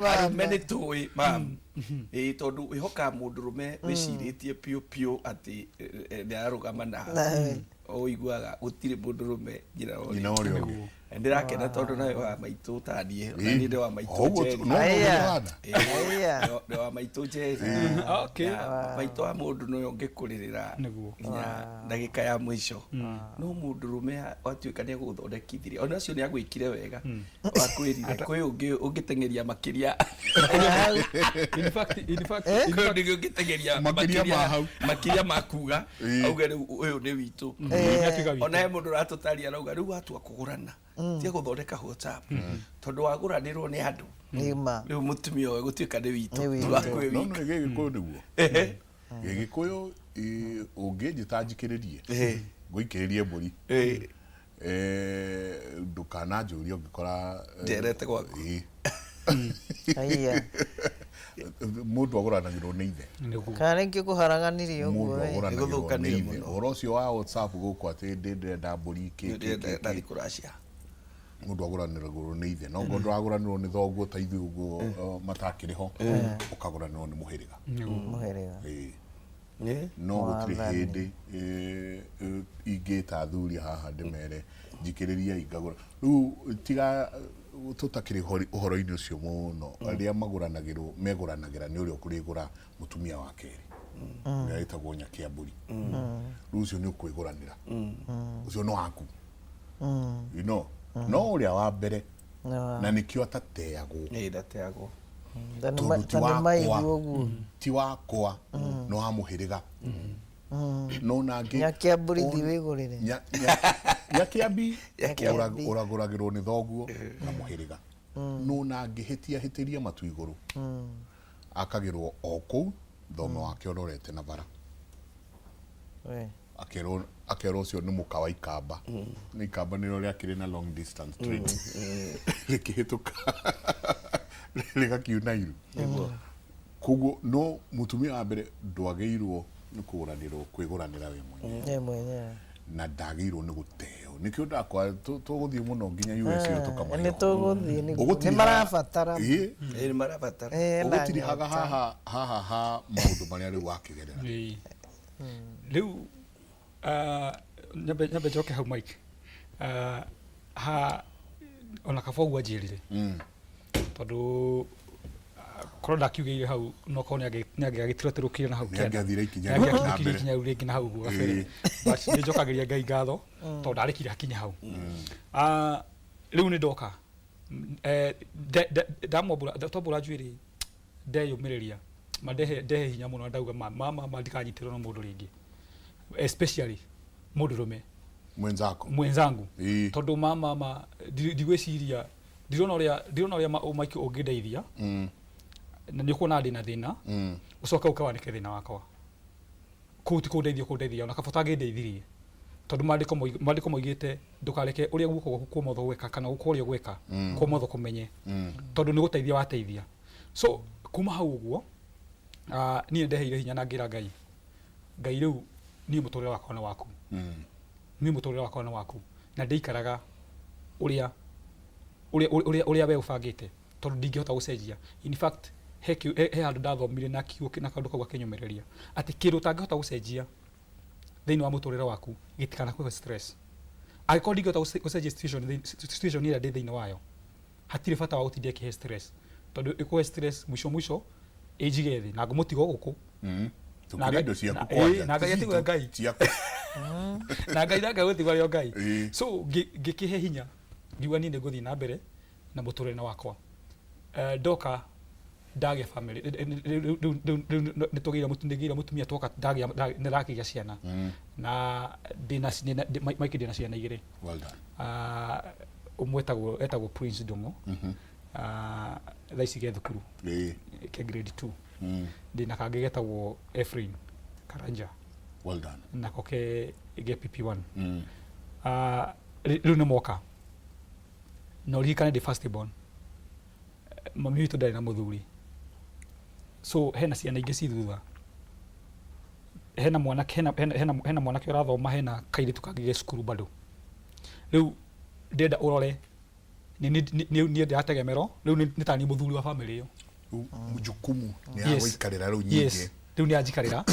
Arũme nĩ tũĩ mam, ĩĩ, tondũ wĩhokaga mũndũrũme wĩcirĩtie piũ piũ atĩ nĩ ararũgama nawe. Ũiguaga gũtirĩ mũndũrũme nyina wa Nyina ũrĩa ũrĩa ũngĩ. Na ndĩrakena tondũ nawe wa maitũ taniĩ, ona niĩ ndĩ wa maitũ Ũguo Njeri. no Aya. ũhana. Ĩĩ, Aya. ndĩ wa maitũ Njeri. Na maitũ wa mũndũ nĩwe ũngĩkũrĩrĩra Nĩguo. nginya ndagĩka ya mũico, no mũndũrũme watuĩka nĩ agũgũthondekithirie, ona ũcio nĩ agwĩkire wega wakwĩrire kwĩ ũngĩ ũngĩteng'eria makĩria. In fact, Kwĩ in fact, ũngĩ ũngĩteng'eria Makĩria ma hau. Makĩria ma kuga auge rĩu ũyũ nĩ witũ. Nĩatuĩka witũ. Ona he mũndũ ũratũtaria arauga rĩu watua kũgũrana, tiga gũthondeka WhatsApp, tondũ wagũranĩrwo nĩ andũ. Nĩma. Rĩu mũtumia ũyũ gũtuĩka nĩ witũ. Nĩ witũ. Ti waku wĩ No wika. nĩ Gĩgĩkũyũ nĩguo. Gĩgĩkũyũ ũngĩnjĩta njikĩrĩrie, ngũikĩrĩrie mbũri. Ndũkananjũrie ũngĩkora Njerete gwaku. Ĩĩ. Aya. Mũndũ agũranagĩrwo nĩ ithe. Nĩguo. Kana nĩkĩo kũharaganirie ũguo Mũndũ we. agũranagĩrwo nĩ Nĩgũthũkanire ithe. mũno. Ũhoro ũcio wa WhatsApp gũkũ atĩ ndĩ ndĩrenda mbũri kĩ kĩ kĩ kĩ. Ndathi kũracia. Mũndũ agũranĩrwo nĩ ithe, no ngorwo ndũragũranĩrwo nĩ thoguo ta ithuĩ ũguo matakĩrĩ ho, ũkagũranĩrwo nĩ mũhĩrĩga. Mũhĩrĩga. Ĩĩ. No gũtirĩ Mwathani. hĩndĩ ingĩta athuri haha ndĩmere njikĩrĩriai ngagũra. Rĩu tiga tũtakĩrĩ ũhoro-inĩ ũcio mũno, arĩa magũranagĩrwo megũranagĩra nĩ ũrĩa ũkũrĩgũra mũtumia wa kerĩ, ũrĩa wĩtagwo nyakĩambũri. Rĩu ũcio nĩ ũkwĩgũranĩra, ũcio nĩ waku, no ũrĩa wa mbere na nĩkĩo atateagwo. Ĩĩ, ndateagwo. Tondũ ti Ta nĩ wakwa. maigua ũguo. Ti wakwa, no wa mũhĩrĩga no nangĩ. Nyakĩambũri thiĩ wĩgũrĩre. Nyakĩambi. Nyakĩambi. Ũragũragĩrwo nĩ thoguo na mũhĩrĩga, no nangĩhĩtia hĩtĩria matu igũrũ, akagĩrwo o kũu thome wake ũrorete na bara. We. Akerwo ũcio nĩ mũka wa ikamba, nĩ ikamba nĩrĩo rĩakĩrĩ na long distance train, rĩkĩhĩtũka rĩgakiuna iru. Koguo no mũtumia wa mbere ndwagĩirwo nĩ kũgũranĩrwo, kwĩgũranĩra we mwenyewe. We mwenyewe. Na ndagĩirwo nĩ gũteo, nĩkĩo ndakwa tũgũthiĩ mũno nginya US tũkamahe. Nĩ tũgũthiĩ nĩguo. Ũgũtiriha- Nĩ marabatara. Ĩĩ. Ĩĩ, nĩ marabatara. Na Ũgũtirihaga nyota. haha ha maũndũ marĩa rĩu wakĩgerera. Ĩĩ. Rĩu nyambe njoke hau, Mike. Ha ona kaba ũguo anjĩrire, tondũ korwo ndakiugĩire hau no korwo nĩ angĩagĩtirotĩrũkire na hau. Nĩ angĩathire ikinya rĩngĩ na Nĩangĩakinyũkirie mbere. ikinya rĩu rĩngĩ na hau ũguo gabere. But nĩ njokagĩria Ngai ngatho tondũ ndarekire hakinya hau. Rĩu nĩ ndoka ndamwambũra, twambũra njuĩrĩ, ndeyũmĩrĩria ma ndehe hinya mũno na ndauga ma ma ma ndikanyitĩrwo na mũndũ rĩngĩ, especially mũndũrũme mwenzako. Mwenzangu. Ĩĩ. Tondũ ma ndigwĩciria ndirona ũrĩa Mike ũngĩndeithia na nĩ ũkuona ndĩna thĩna, ũcoke ũke wanĩke thĩna wakwa kũu ti kũndeithia, kũndeithia ona kaba ũtangĩndeithirie, tondũ maandĩko moigĩte ndũkareke ũrĩa guoko gwaku kwa ũmotho gweka kana kwa ũrĩa gweka kwa ũmotho kũmenye, tondũ nĩ gũteithia wateithia. So kuma hau ũguo, niĩ ndeheire hinya na ngĩra Ngai, Ngai, rĩu niĩ mũtũrĩre wakwa nĩ waku. Niĩ mũtũrĩre wakwa nĩ waku na ndĩikaraga ũrĩa we ũbangĩte, tondũ ndingĩhota gũcenjia. In fact, he handũ ndathomire na kiugo na kaũndũ kau gakĩnyũmĩrĩria atĩ kĩndũ ũtangĩhota gũcenjia thĩinĩ wa mũtũrĩre waku gĩtikanakũhe stress. Angĩkorwo ndingĩhota gũcenjia situation ĩrĩa ndĩ thĩinĩ wayo, hatirĩ bata wa gũtinda ĩkĩhe stress, tondũ ĩkũhe stress mũico mũico ĩnjige thĩ na ngũmũtiga o gũkũ. Tũkĩrĩa indo ciaku kwanja. Na Ngai atigwo Ngai. Ciaku. Na Ngai gũtigwo arĩ o Ngai. Ĩĩ. So ngĩkĩhe hinya, ngiuga niĩ nĩ ngũthiĩ na mbere na mũtũrĩre wakwa. Ndoka ndagĩa family, rĩu nĩtũgĩire mũtumia, twoka ndagĩa nĩ ndakĩgĩa ciana na ndĩna Mike, ndĩna ciana igĩrĩ. Well done. Ũmwe etagwo Prince Ndung'u. Thaa ici ge thukuru ke grade 2. Ndĩna kangĩ getagwo Ephraim Karanja. Well done. Nako ke PP1. Rĩu nĩ moka na ũririkane ndĩ first born. Mami witũ ndarĩ na mũthuri, so hena ciana ingĩ ci thutha, hena mwanake hena mwanake ũrathoma, hena kairĩtu kangĩ ge cukuru bado. Rĩu ndĩrenda ũrore Niĩ ndĩrategemerwo rĩu nĩ taniĩ mũthuri wa bamĩrĩ ĩyo. Rĩu jukumu nĩ ya Yes. gũikarĩra rĩu Yes. nyingĩ. Rĩu nĩ anjikarĩra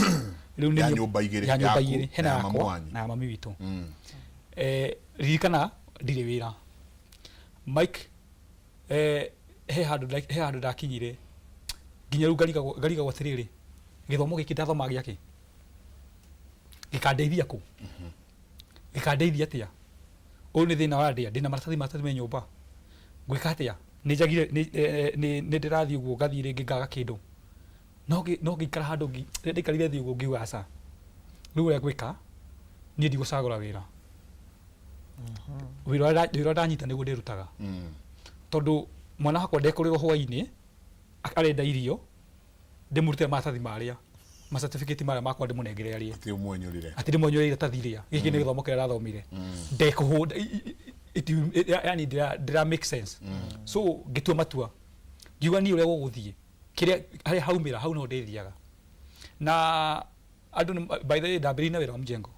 rĩu nĩ Ya niĩ- nyũmba igĩrĩ, ya nyũmba yaku igĩrĩ hena na ya mamu yakwa wanyu. na ya mami witũ. Ririkana ndirĩ wĩra, Mike. He handũ ndakinyire nginya rĩu ngarigagwo atĩrĩrĩ, gĩthomo gĩkĩ ndathoma gĩakĩ gĩkandeithia kũ, gĩkandeithia atĩa? Ũyũ nĩ thĩna ũrandĩa, ndĩna maratathi me nyũmba, ngwĩka atĩa? Nĩ njagire nĩ ndĩrathiĩ ũguo, ngathiĩ rĩngĩ ngaga kĩndũ, no ngĩikara handũ rĩrĩa ndaikarire thĩ ũguo ngiuga aca, rĩu ũrĩa ngwĩka niĩ ndigũcagũra wĩra, wĩra ũrĩa ndanyita nĩguo ndĩrutaga, tondũ mwana wakwa ndekũrĩrwo hwainĩ arenda irio, ndĩmũrutĩre maratathi marĩa ma certificate marĩa makwa ndĩmũnengere arĩe. Atĩ ũmwenyũrĩre. Atĩ ndĩmwenyũrĩre iratathi rĩa gĩkĩ nĩ gĩthomo kĩrĩa ndathomire, ndekũhũnda yani ndĩra make sense. So ngĩtua matua ngiuga niĩ ũrĩa gũgũthiĩ kĩrĩa harĩa haumĩra hau no ndĩthiaga na andũ by the way, ndambĩrĩirie na wĩra wa mjengo,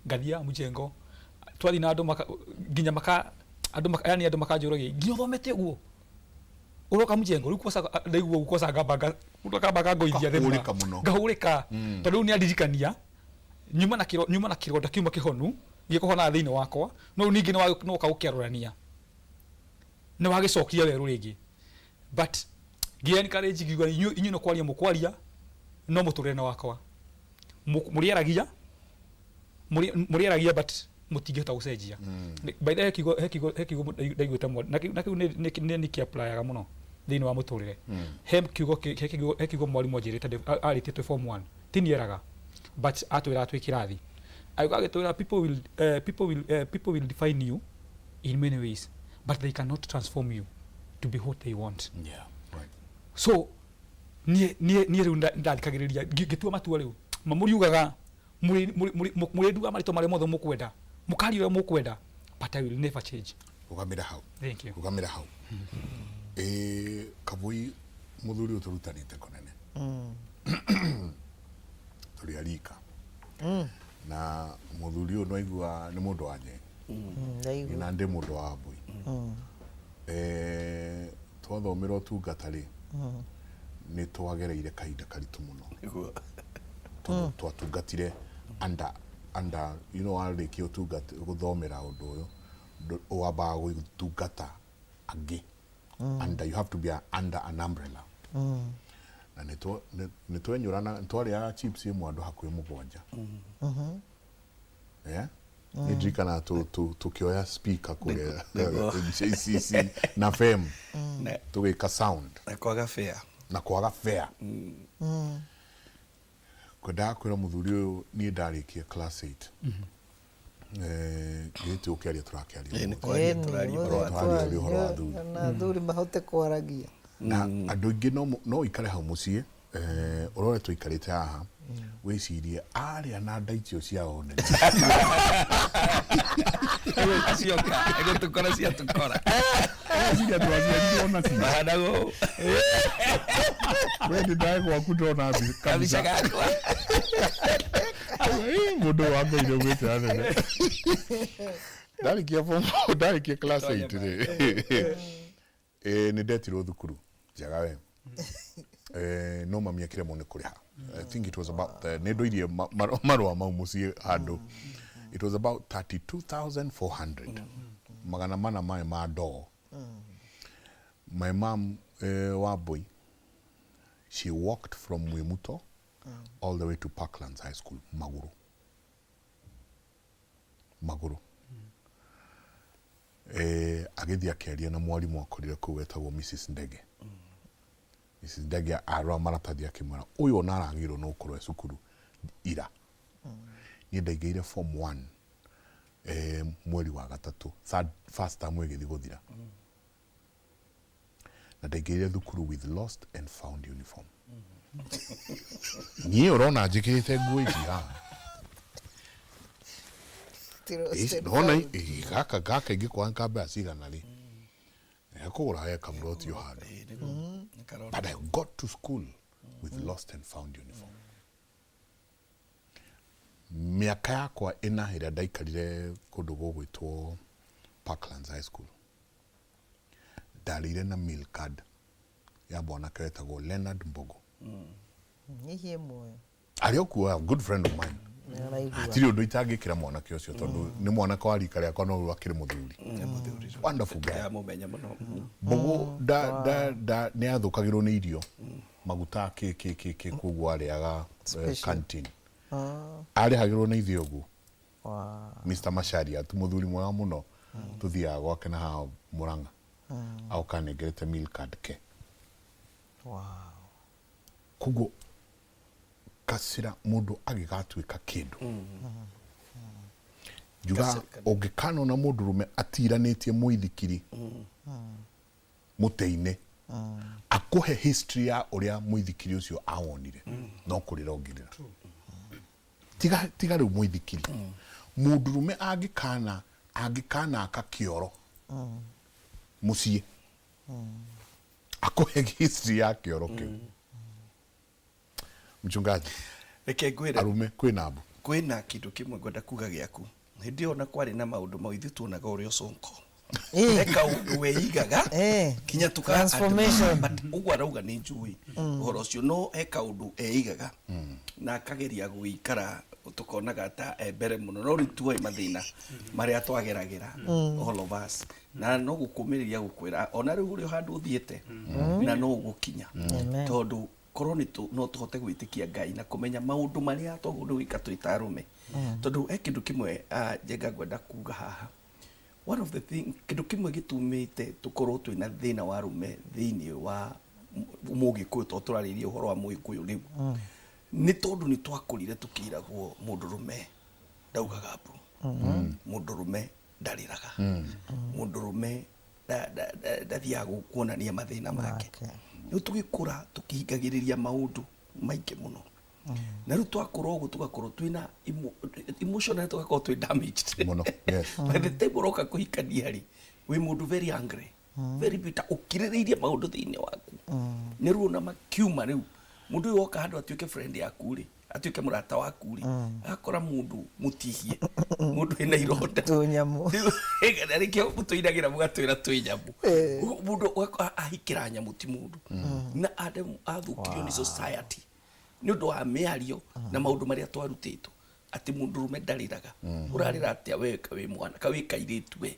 ngathiaga mjengo, twathiĩ na andũ maka, nginya maka andũ maka, yani andũ makanjũragia nginya ũthomete ũguo ũroka mjengo rĩu kosa ndaigua ũguo kosa ngamba mũndũ akamba akangoithia thĩ. Ũkahũrĩka mũno. Ngahũrĩka tondũ rĩu nĩ andirikania nyuma na kĩronda kiuma kĩhonu gĩkũhonaga thĩinĩ wakwa, no rĩu ningĩ nĩ woka gũkĩarũrania, nĩ wagĩcokia werũ rĩngĩ, but ngĩ encourage ngiuga inyuĩ no kwaria mũkwaria no mũtũrĩre nĩ wakwa. Mũrĩaragia but mũtingĩhota gũcenjia. By the way, he kiugo ndaiguĩte na kĩu nĩ nĩkĩ-applyaga mũno thĩinĩ wa mũtũrĩre. He kiugo mwarimũ anjĩrĩte arĩtie twĩ form 1, ti nieraga but atwĩraga twĩ kĩrathi, agĩũka agĩtwĩra, People will define you in many ways, but they cannot transform you to be what they want." So niĩ rĩu ndathikagĩrĩria, ngĩtua matua rĩu mamũriugaga mũrĩnduga marĩtwa marĩa mothe mũkwenda, mũkaria ũrĩa mũkwenda, but I will never change. Rũgamĩra hau. Thank you. Rũgamĩra hau. Kavui, mũthuri ũyũ tũrutanĩte kũnene, tũrĩ a rika na mũthuri ũyũ nĩwaigua nĩ mũndũ wa Nyengo. Ndaigua. Na ndĩ mũndũ wa Mbui. Twathomera ũtungata rĩ, nĩ twagereire kahinda karitũ mũno tondũ twatungatire under warĩkia ũtungata gũthomera ũndũ ũyũ, wambaga gũtungata angĩ under, you have to be under an umbrella, na nĩ twenyũrana, twarĩaga chips ĩmwe andũ hakuhĩ mũgwanja. Yeah? Nĩ ndirikanaga tũkĩoya speaker kũrĩa JCC na FM tũgĩka sound. Na kwaga fair. Na kwaga fair. Kwendaga kwĩra mũthuri ũyũ niĩ ndarĩkia class 8, gĩtĩ ũkĩaria tũrakĩaria Ĩ, nĩ ũmũthĩ. kwaria Ĩni, tũraria mũthĩ ũhoro wa twaria ũhoro wa athuri. Na athuri mahote kwaragia. Na andũ aingĩ no ũikare hau mũciĩ, ũrore tũikarĩte haha, wĩcirie arĩa na nda icio ciao nene. Cioka ĩgũtũkora ciatũkora. Weciria twaciarirwo nacio. Mahana ũũ. We nĩ ndae gwaku ndona kabica kabica gakwa. Mũndũ wa Ngai nĩ aumĩte hanene. Ndarĩkia form, ndarĩkia class 8 rĩ, nĩ ndetirwo thukuru njega we, no mami akĩremwo nĩ kũrĩha. I think it was about nĩ ndoirie marũa mau mũciĩ handũ, it was about 32,400, 400 maĩ ma ndoo. My mom, Wambui, she walked from Mwimuto all the way to Parklands High School magũrũ magũrũ. Agĩthiĩ akĩaria na mwarimũ akorire kũu wetagwo Mrs Ndege. Mrs Ndege arora maratathi akĩmwĩra ũyũ ona aragĩrwo no gũkorwo e cukuru ira. Niĩ ndaingĩire form 1 mweri wa gatatũ, third first term ĩgĩthiĩ gũthira, na ndaingĩrire thukuru with lost and found uniform. Niĩ ũrona njĩkĩrĩte nguo ici haha. Ti lost and Nona found. gaka ingĩkwaga nka mbeca cigana rĩ ekũgũra he kamuroti o handũ. Ĩ, nĩguo. Nĩ karona. But I got to school with lost and found uniform. Mĩaka yakwa ĩna ĩrĩa ndaikarire kũndũ gũgwĩtwo Parklands High School. Ndarĩire na meal card ya mwanake wetagwo Leonard Mbogo. Hihi muoyo? Arĩ o kuo, a good friend of mine. Nĩaraigua. Hatirĩ ũndũ itangĩkĩra mwanake ũcio tondũ nĩ mwanake wa rika rĩakwa no rĩu akĩrĩ mũthuri. Wonderful guy. Ndamũmenya mũno. Mbogo da da da nĩ athũkagĩrwo nĩ irio maguta kĩ kĩ kĩ kĩ, koguo arĩaga Special. Canteen arĩhagĩrwo na ithuĩ ũguo. Mr. Macharia tu mũthuri mwega mũno, tũthiaga gwake na haha Murang'a, agoka anengerete meal card ke. Koguo kacira mũndũ agĩgatuĩka kĩndũ njuga Kacĩra. Ũngĩkanona mũndũrũme atiranĩtie mũithikiri mũtĩ-inĩ akũhe history ya ũrĩa mũithikiri ũcio awonire, no kũrĩra ũngĩrĩra. Tiga tiga rĩu mũithikiri, mũndũrũme angĩkana angĩkanaka kĩoro mũciĩ akũhe history ya kĩoro kĩu. Mchungaji. Reke ngwĩre. Arume kwĩna mbu. Kwĩna kĩndũ kĩmwe ngwenda kuga gĩaku. Hĩndĩ ĩyo na kwarĩ na maũndũ mau, ithuĩ tuonaga ũrĩa ũconko he kaũndũ weigaga kinya tuka Transformation. But ũguo arauga nĩ njũĩ ũhoro ũcio, no he kaũndũ eigaga na akageria gũikara tũkonaga ta e mbere mũno, no rĩu tuoĩ mathĩna marĩa twageragĩra all of us, na no gũkũmĩrĩria gũkwĩra ona rĩu ũrĩ o handũ ũthiĩte na no ũgũkinya. Amen. Tondũ korwo nĩ no tũhote gwĩtĩkia Ngai na kũmenya maũndũ marĩa twagĩrĩirwo nĩ gwĩka twĩ ta arũme, tondũ he kĩndũ kĩmwe, Njenga, ngwenda kuga haha. One of the thing, kĩndũ kĩmwe gĩtũmĩte tũkorwo twĩna thĩna wa arũme thĩinĩ wa mũgĩkũyũ, tondũ tũrarĩria ũhoro wa mũgĩkũyũ rĩu, nĩ tondũ nĩ twakũrire tũkĩragwo mũndũrũme ndaugaga mbu, mũndũrũme ndarĩraga, mũndũrũme ndathiaga kuonania mathĩna make. Make. Rĩu tũgĩkũra tũkĩhingagĩrĩria maũndũ maingĩ mũno, na rĩu twakũra ũguo tũgakorwo twĩna emotionally tũgakorwo twĩ damaged Mũno, yes. By the time ũroka kũhikania rĩ, wĩ mũndũ very angry, very bitter, ũkirĩrĩirie maũndũ thĩinĩ waku nĩ ruo na makiuma. Rĩu mũndũ ũyũ woka handũ atuĩke friend yaku rĩ, atuĩke mũrata waku rĩ, agakora mũndũ mũtihie, mũndũ wĩna ironda. Tũnyamũ. Rĩu, na nĩkĩo mũtũinagĩra mũgatwĩra twĩ nyamũ. Mũndũ ahikĩra nyamũ ti mũndũ, na Adamu athũkirio nĩ society nĩ ũndũ wa mĩario na maũndũ marĩa twarutĩtwo atĩ mũndũrũme ndarĩraga. Ũrarĩra atĩa we wĩ mwana ka wĩ kairĩtu we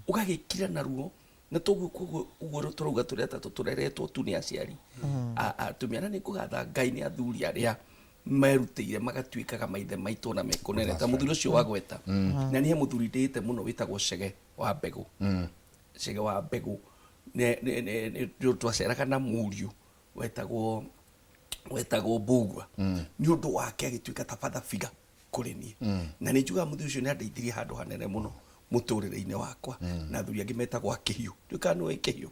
ũgagĩkira na ruo? Na toguo koguo ũguo tũrauga tũrĩ atatũ tũreretwo tu nĩ aciari atumia, na nĩ ngũgatha Ngai nĩ athuri arĩa merutĩire magatuĩkaga maithe maitũ na mekũnene ta mũthuri ũcio wagweta. Na niĩ mũthuri ndĩĩte mũno wĩtagwo Cege wa Mbegũ. Cege wa Mbegũ nĩ twaceraga na mũriũ wetagwo Mbugua, nĩ ũndũ wake agĩtuĩka ta father figure kũrĩ niĩ, na nĩ njugaga mũthuri ũcio nĩ andeithirie handũ hanene mũno mũtũrĩre-inĩ wakwa, na athuri angĩ metagwo akĩhiũ, ndiũĩ kana nĩũĩ kĩhiũ.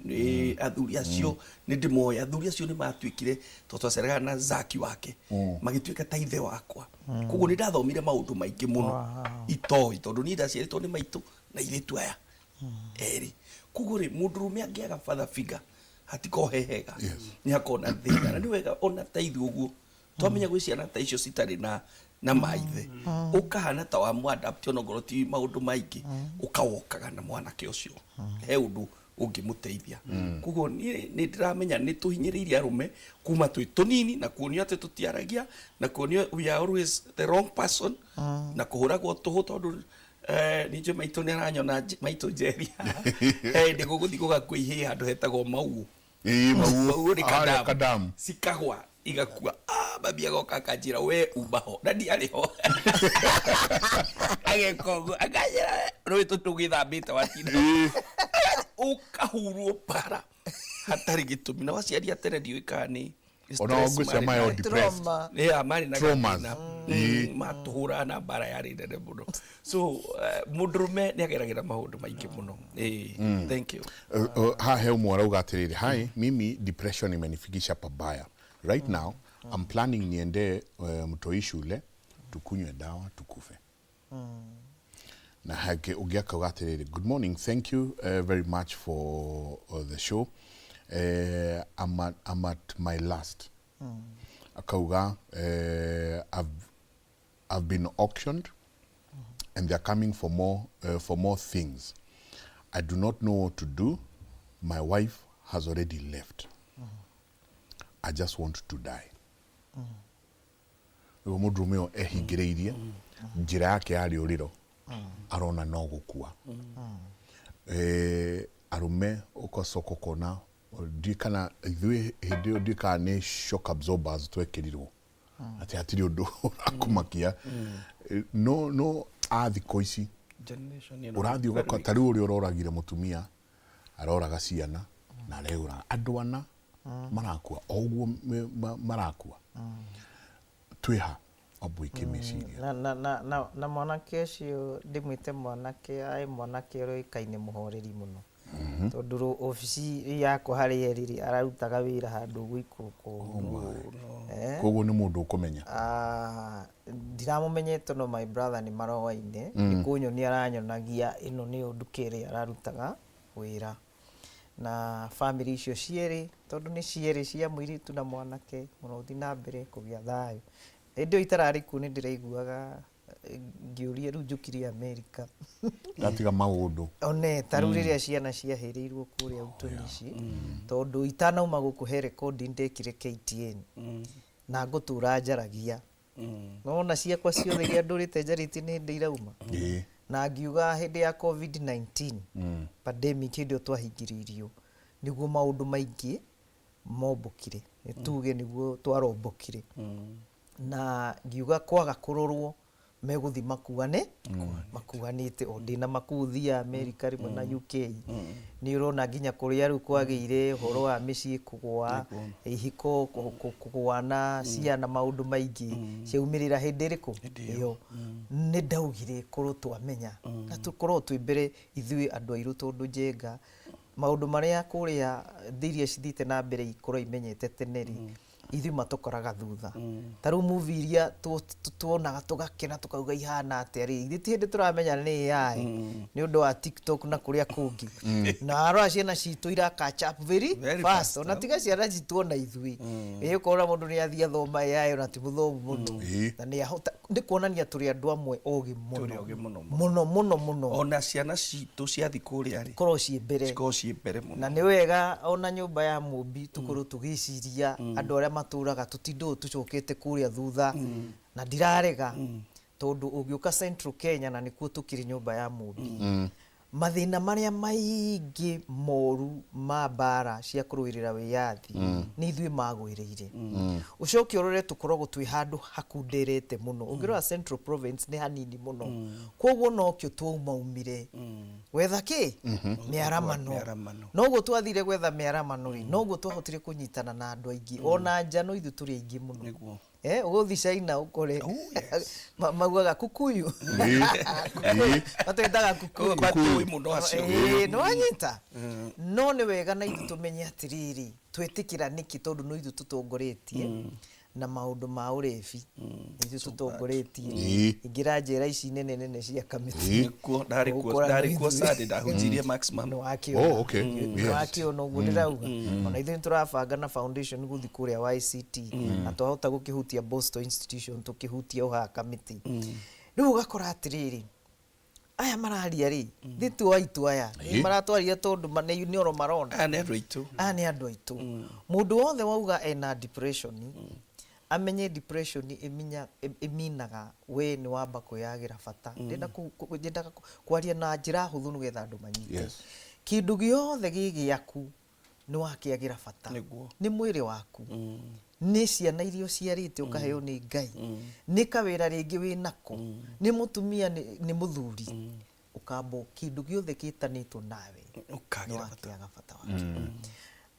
Ĩĩ. Athuri acio nĩ ndĩmoĩ. Athuri acio nĩ matuĩkire, tondũ twaceraga na zaki wake, magĩtuĩka ta ithe wakwa. Koguo nĩ ndathomire maũndũ maingĩ mũno itoĩ, tondũ niĩ ndaciarĩtwo nĩ maitũ na airĩtu aya erĩ. Koguo rĩ, mũndũrũme angĩaga father figure hatikorwo he hega. Nĩ hakorwo na thĩna, na nĩ wega ona ta ithuĩ ũguo twamenya gwĩ ciana ta icio citarĩ na maithe, ũkahana ta wa mwadapt ona ngorwo ti maũndũ maingĩ, ũkawokaga na mwanake ũcio he ũndũ ũngĩmũteithia. Koguo niĩ nĩ ndĩramenya nĩ tũhinyĩrĩirie arũme kuma twĩ tũnini na kuonio atĩ tũtiaragia, na kuonio we are always the wrong person, na kũhũragwo tũhũ, tondũ ningĩ maitũ nĩ aranyona maitũ njeri hĩndĩ gũgũthiĩ gũgakua ihĩĩ handũ hetagwo Mauũ. Ĩĩ, Mauũ. Mauũ nĩ Harĩa kadamu. Kadamu. Cikagwa igakua. Mami agoka akanjĩra, "We uma ho," na ndiarĩ ho. Ageka ũguo akanjĩra, "Rũĩ tũtũgĩthambĩte watinda ũkahurwo bara hatarĩ gĩtũmi." Na waciari a tene ndiũĩ kana nĩ Ona stress ngwĩciria marĩ mayo nayo. depressed. Trauma. Yeah, marĩ na Traumas. gathĩna. Ĩĩ. Matũhũraga na mbara yarĩ nene mũno. So mũndũrũme nĩ ageragĩra maũndũ maingĩ mũno. Ĩĩ, thank you. Haha he ũmwe arauga atĩrĩrĩ, "Hi, mimi depression imenifikisha pabaya. Right now I'm planning niende mtoi shule tukunywe dawa tukufe." Na hake ũngĩ akauga atĩrĩrĩ, "Good morning, thank you very much for the show. I'm at my last." Akauga, "I've been auctioned and they're coming for more things. I do not know what to do. My wife has already left. I just want to die. Rĩu mũndũrũme ũyũ ehingĩrĩirie njĩra yake ya rĩũrĩro arona no gũkua. Arũme ũgacoka ũkona ndiũĩ kana ithuĩ hĩndĩ ĩyo ndiũĩ kana nĩ shock absorbers twekĩrirwo atĩ hatirĩ ũndũ ũrakũmakia. No a thikũ ici Generation ĩno ũrathiĩ very ũgakora weak. ta rĩu ũrĩa ũroragire mũtumia aroraga ciana na areũraga andũ ana marakua o ũguo marakua twĩha wambũi meciria. Na mwanake ũcio ndĩmwĩte mwanake aĩ mwanake ũrĩkaine mũhoreri mũno tondũ obici yakwa harĩa ĩrĩ rĩ, ararutaga wĩra handũ gũikũrũka ũguo. Koguo nĩ mũndũ ũkũmenya. Ah, ndiramũmenyete no my brother nĩ maroaine nĩ kũnyonia aranyonagia ĩno nĩyo nduka ĩrĩa ararutaga wĩra na bamĩrĩ icio cierĩ tondũ nĩ cierĩ cia mũirĩtu na mwanake mũrothiĩ na mbere kũgĩa thayũ. Hĩndĩ ĩyo itararĩ kuo nĩ ndĩraiguaga ngĩũria rĩu njũkire Amerika ndatiga maũndũ one ta rĩu rĩrĩa ciana ciahĩrĩirwo kũrĩa Utunishi tondũ itanauma gũkũ he recording ndekire KTN na ngũtũra njaragia nona ciakwa ciothe iria ndũrĩte njarĩtie nĩ hĩndĩ irauma na ngiuga hĩndĩ ya COVID-19 pandemic hĩndĩ ĩyo twahingĩrĩirio nĩguo maũndũ maingĩ mombũkire nĩ tuge nĩguo twarombokire na ngiuga kwaga kũrorwo megũthi makuane makuanĩte o ndĩna makuthia America rĩmwe na UK nĩ ũrona nginya kũrĩa rĩu kwagĩire ũhoro wa mĩciĩ kũgũa ihiko kũgũana ciana maũndũ maingĩ ciaumĩrĩra hĩndĩ ĩrĩkũ ĩyo nĩ ndaugire korwo twamenya na tũkorwo twĩ mbere ithuĩ andũ airũ tondũ Njenga maũndũ marĩa kũrĩa thĩ iria cithiĩte na mbere ikorwo imenyete tene rĩ ithuĩ matũkoraga thutha ta rĩu movie iria tuonaga tũgakena tũkauga ihana atĩa rĩ ithuĩ ti hĩndĩ tũramenya nĩ AI nĩ ũndũ wa TikTok na kũrĩa kũngĩ na arora ciana citũ ira catch up very Very fast fast, ona tiga ciana citũ ona ithuĩ ĩ ũkona mũndũ nĩ athiĩ athoma AI ona ti mũthomu mũno na nĩ ahota nĩ kuonania tũrĩ andũ amwe ogĩ Tũrĩ ogĩ mũno mũno mũno mũno ona ciana citũ ciathi kũrĩa rĩ korwo ciĩ mbere cikorwo ciĩ mbere mũno na nĩ wega ona nyũmba ya mũmbi tũkorwo tũgĩciria andũ arĩa matũraga tũtindũ tũcokete kũrĩa thutha na ndirarega tondũ ũngĩũka Central Kenya na nĩkuo tũkĩrĩ nyũmba ya mũmbi mathĩna marĩa maingĩ moru ma mbara cia kũrũĩrĩra wĩyathi nĩ ithuĩ magwĩrĩire ũcoke ũrore tũkoragwo twĩ handũ hakunderete mũno ũngĩrora Central Province nĩ hanini mũno koguo nokĩo twaumaumire gwetha kĩ mĩaramano Mĩaramano. noguo twathire gwetha mĩaramano rĩ noguo twahotire kũnyitana na andũ aingĩ ona nja no ithuĩ tũrĩ aingĩ mũno Nĩguo. Ũgũthiĩ China ũkore Oh, yes. maugaga kukuyu matwĩtaga kukuyu Matũĩ mũno acio. Ĩĩ, nĩwanyita no nĩ wega na ithuĩ tũmenye atĩrĩrĩ twĩtĩkĩra nĩkĩ tondũ no ithuĩ tũtongoretie na maũndũ ma ũrebi nĩ ithuĩ tũtongoretie ingĩra njera ici nene nene cia kamĩtĩ Nĩkuo ndarĩ kuo Ũgũkora ndarĩ nĩ kuo ithuĩ. Sunday ndahunjirie maximum. Nĩwakĩona. Oh, okay. Yes. Nĩwakĩona ũguo ndĩrauga ona ithuĩ nĩtũrabanga na foundation gũthiĩ kũrĩa YCT na twahota gũkĩhutia Boston Institution tũkĩhutia o haha kamĩtĩ rĩu ũgakora atĩrĩrĩ aya mararia rĩ thĩ tu aitũ aya maratwaria tondũ nĩ oro marona Aya nĩ andũ aitũ. aya nĩ andũ aitũ mũndũ wothe wauga ena depression amenye depression ĩminaga we nĩ wamba kwĩyagĩra bata ndendaga kwaria na njĩra hũthũ nĩgetha andũ manyite Yes. kĩndũ gĩothe gĩ gĩaku nĩ wakĩagĩra bata Nĩguo. nĩ mwĩrĩ waku nĩ ciana iria ũciarĩte ũkaheo nĩ Ngai nĩ kawĩra rĩngĩ wĩ nako nĩ mũtumia nĩ mũthuri ũkamba kĩndũ gĩothe gĩtanĩtwo nawe Ũkagĩra bata. nĩwakĩaga bata wakĩo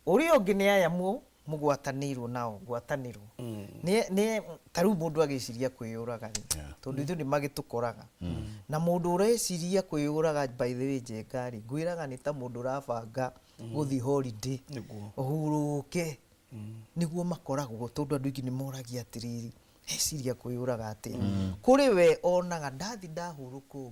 ũrĩa ũngĩ nĩ aya mũgwatanĩirwo nao ngwatanĩro nĩ ta rĩu mũndũ agĩciria kwĩyũraga rĩ tondũ ithuĩ nĩ magĩtũkoraga na mũndũ ũreciria kwĩyũraga by the way Njenga rĩ ngwĩraga nĩ ta mũndũ ũrabanga gũthiĩ holiday Nĩguo. ũhurũke nĩguo makoragwo tondũ andũ aingĩ nĩ moragia atĩrĩrĩ eciria kwĩyũraga atĩa kũrĩ we onaga ndathi ndahurũka ũguo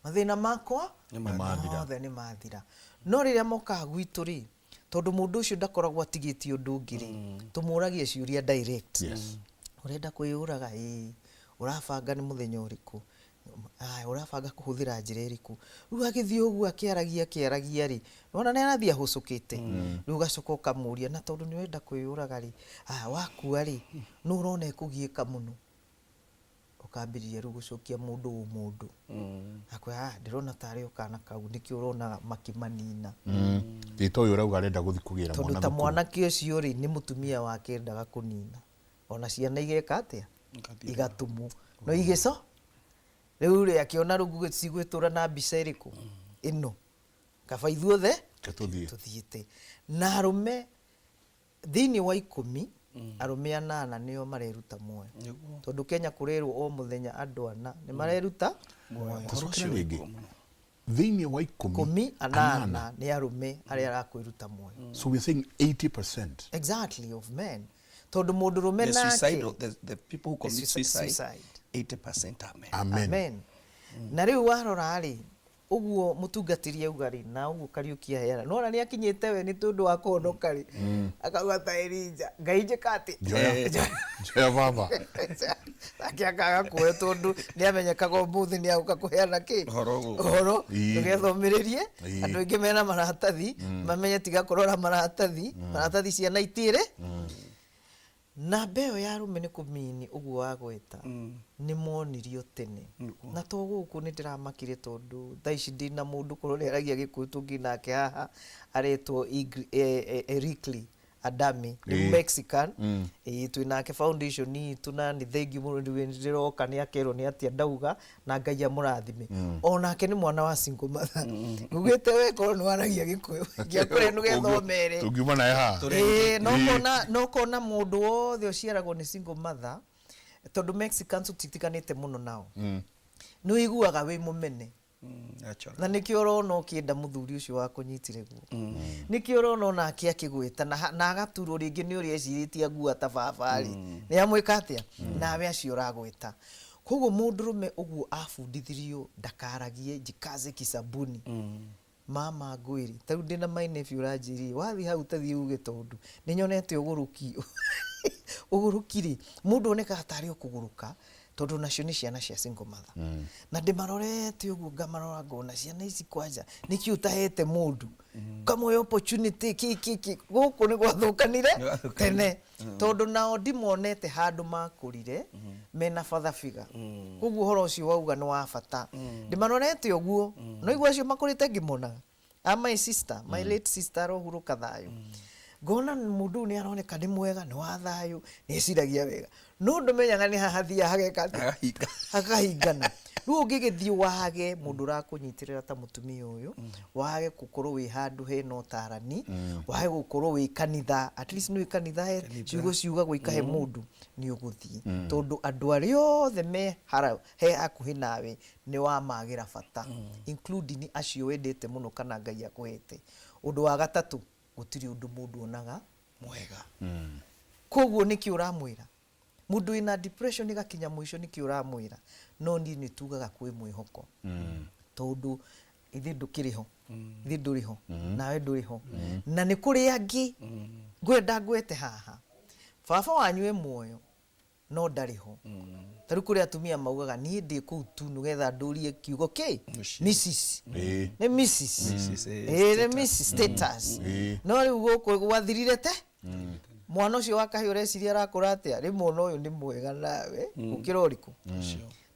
mathĩna makwa mothe nĩ mathira no rĩrĩa mokaga gwitũ rĩ tondũ mũndũ ũcio ndakoragwo atigĩtie ũndũ ũngĩ rĩ tũmũragia ciũria direct Yes. ũrenda kwĩyũraga ĩĩ ũrabanga nĩ mũthenya ũrĩkũ Aya, ũrabanga kũhũthĩra njĩra ĩrĩkũ? Rĩu agĩthiĩ ũguo akĩaragia akĩaragia rĩ, nĩwona nĩ arathiĩ ahũcũkĩte. Rĩu ũgacoka ũkamũria na tondũ nĩ ũrenda kwĩyũraga rĩ, aya wakua rĩ, nũ ũrona ekũgiĩka mũno? Ũkambĩrĩria rĩu gũcokia mũndũ ũmũndũ. Akwĩra ah, ndĩrona tarĩ o kana kau nĩkĩo ũrona makĩmanina. Ĩ ta ũyũ ũrauga arenda gũthiĩ kũgĩra Tondũ mwana ta thukuru. mwanake ũcio rĩ, nĩ mũtumia wake endaga kũnina. Ona ciana igeka atĩa? Igatũmwo. No igĩco rĩu rĩ akĩona rĩu cigwĩtũra na mbica ĩrĩkũ? Ĩno. Kaba ithuothe Reke tũthiĩ. tũthiĩte. Na arũme thĩinĩ wa ikũmi, arũme anana nĩo mareruta muoyo. Nĩguo. Tondũ Kenya kũrerwo o mũthenya andũ ana nĩ mareruta muoyo. Ũhoro Tũcokere ũcio rĩngĩ. wĩkuo mũno. Thĩinĩ wa ikũmi Ikũmi anana nĩ arũme arĩa arakwĩruta muoyo. So we are saying 80%. Exactly, of men. Tondũ mũndũrũme The nake suicidal, the people who The commit suicide, suicide. 80% are men. Amen. Amen. Na rĩu warora rĩ, ũguo mũtungatĩri auga rĩ, na ũguo Kariũki aheana, nĩwona nĩ akinyĩte we nĩ tondũ wa kũhonoka rĩ, akauga ta Elija, Ngai njĩka atĩ? Njoya. Njoya baba. Nake akaga kuoya tondũ nĩ amenyekaga ũmũthĩ nĩ agũka kũheana kĩ? Ũhoro gũkũ. Ũhoro, Ii. ndũgethomĩrĩrie, Ii. andũ aingĩ mena maratathi, mamenye tiga kũrora maratathi, maratathi ciana itirĩ. Namba ĩyo ya arũme nĩ kũmini ũguo wagweta nĩ monirio tene na to gũkũ nĩ ndĩramakire tondũ thaa ici ndĩna mũndũ korwo nĩ aragia gĩkũyũ tũngĩ nake haha aretwo Erikli Adami nĩ Ĩĩ. Mexican ĩĩ twĩ nake foundation itũ na nĩ thengiũ mũno nĩ ndĩroka nĩ akerwo nĩ atĩa ndauga na Ngai amũrathime onake nĩ mwana wa single mother ngugĩte we korwo nĩ waragia gĩkũyũ ngĩakũrĩa ndũgethomere Tũngiuma naye haha. Ĩĩ, no kona no kona mũndũ wothe ũciaragwo nĩ single mother tondũ Mexicans tũtitiganĩte mũno nao nĩ ũiguaga wĩ mũmene Natural. na nĩkĩo ũrona ũkĩenda mũthuri ũcio wakũnyitire guoko nĩkĩo ũrona onake akĩgwĩta na, na agaturwo rĩngĩ nĩ ũrĩa ecirĩtie angua ta baba rĩ nĩ amwĩka atĩa nawe acio ũragwĩta koguo mũndũrũme ũguo abundithirio ndakaragie jikaze kisabuni mama ngwĩre ta rĩu ndĩna my nephew ũranjĩrire wathiĩ hau tathiĩ uge tondũ nĩ nyonete ũgũrũki ũgũrũki rĩ mũndũ onekaga tarĩ o kũgũrũka tondũ nacio nĩ ciana cia single mother na ndĩmarorete ũguo ngamarora ngona ciana ici kwanja nĩkĩ ũtahete mũndũ ũkamũhe opportunity kĩ kĩ kĩ gũkũ nĩ gwathũkanire Nĩ gwathũkanire. tene tondũ nao ndimonete handũ makũrire mena father figure koguo ũhoro ũcio wauga nĩ wa bata ndĩmarorete ũguo no igua acio makũrĩte ngĩmonaga a my sister my late sister arohurũka thayũ ngona mũndũ ũyũ nĩ aroneka nĩ mwega nĩ wa thayũ nĩ eciragia wega no ndũmenyaga nĩ haha hathiaga hageka atĩa? Hakahinga. hakahingana rĩu ũngĩgĩthiĩ wage mũndũ ũrakũnyitĩrĩra ta mũtumia ũyũ wage gũkorwo wĩ handũ hena ũtarani wage gũkorwo wĩ kanitha at least nĩ wĩ kanitha he ciugo ciugagwo ikahe mũndũ nĩ ũgũthiĩ tondũ andũ arĩa othe me hara he hakuhĩ nawe nĩ wamagĩra bata including acio wendete mũno kana Ngai akũhete ũndũ wa gatatũ gũtirĩ ũndũ mũndũ onaga Mwega. koguo nĩkĩ ũramwĩra mũndũ wĩna depression ĩgakinya mũico nĩkĩ ũramwĩra no niĩ nĩ tugaga kwĩ mwĩhoko tondũ ithuĩ ndũkĩrĩ ho ithuĩ ndũrĩ ho nawe ndũrĩ ho na nĩ kũrĩ angĩ ngwenda ngwete haha baba wanyu e muoyo no ndarĩ ho ta rĩu kũrĩ atumia maugaga niĩ ndĩ kũu tu nĩgetha ndũrie kiugo kĩ Mũciĩ. Mrs Ĩĩ. nĩ Mrs Mrs, eh, Ĩĩ, nĩ status. Mrs status Ĩĩ. no rĩu gũkũ gwathirire te mwana ũcio wa kahĩĩ ũreciria arakũra atĩa rĩmwe ona ũyũ nĩ mwega nawe gũkĩra ũrĩkũ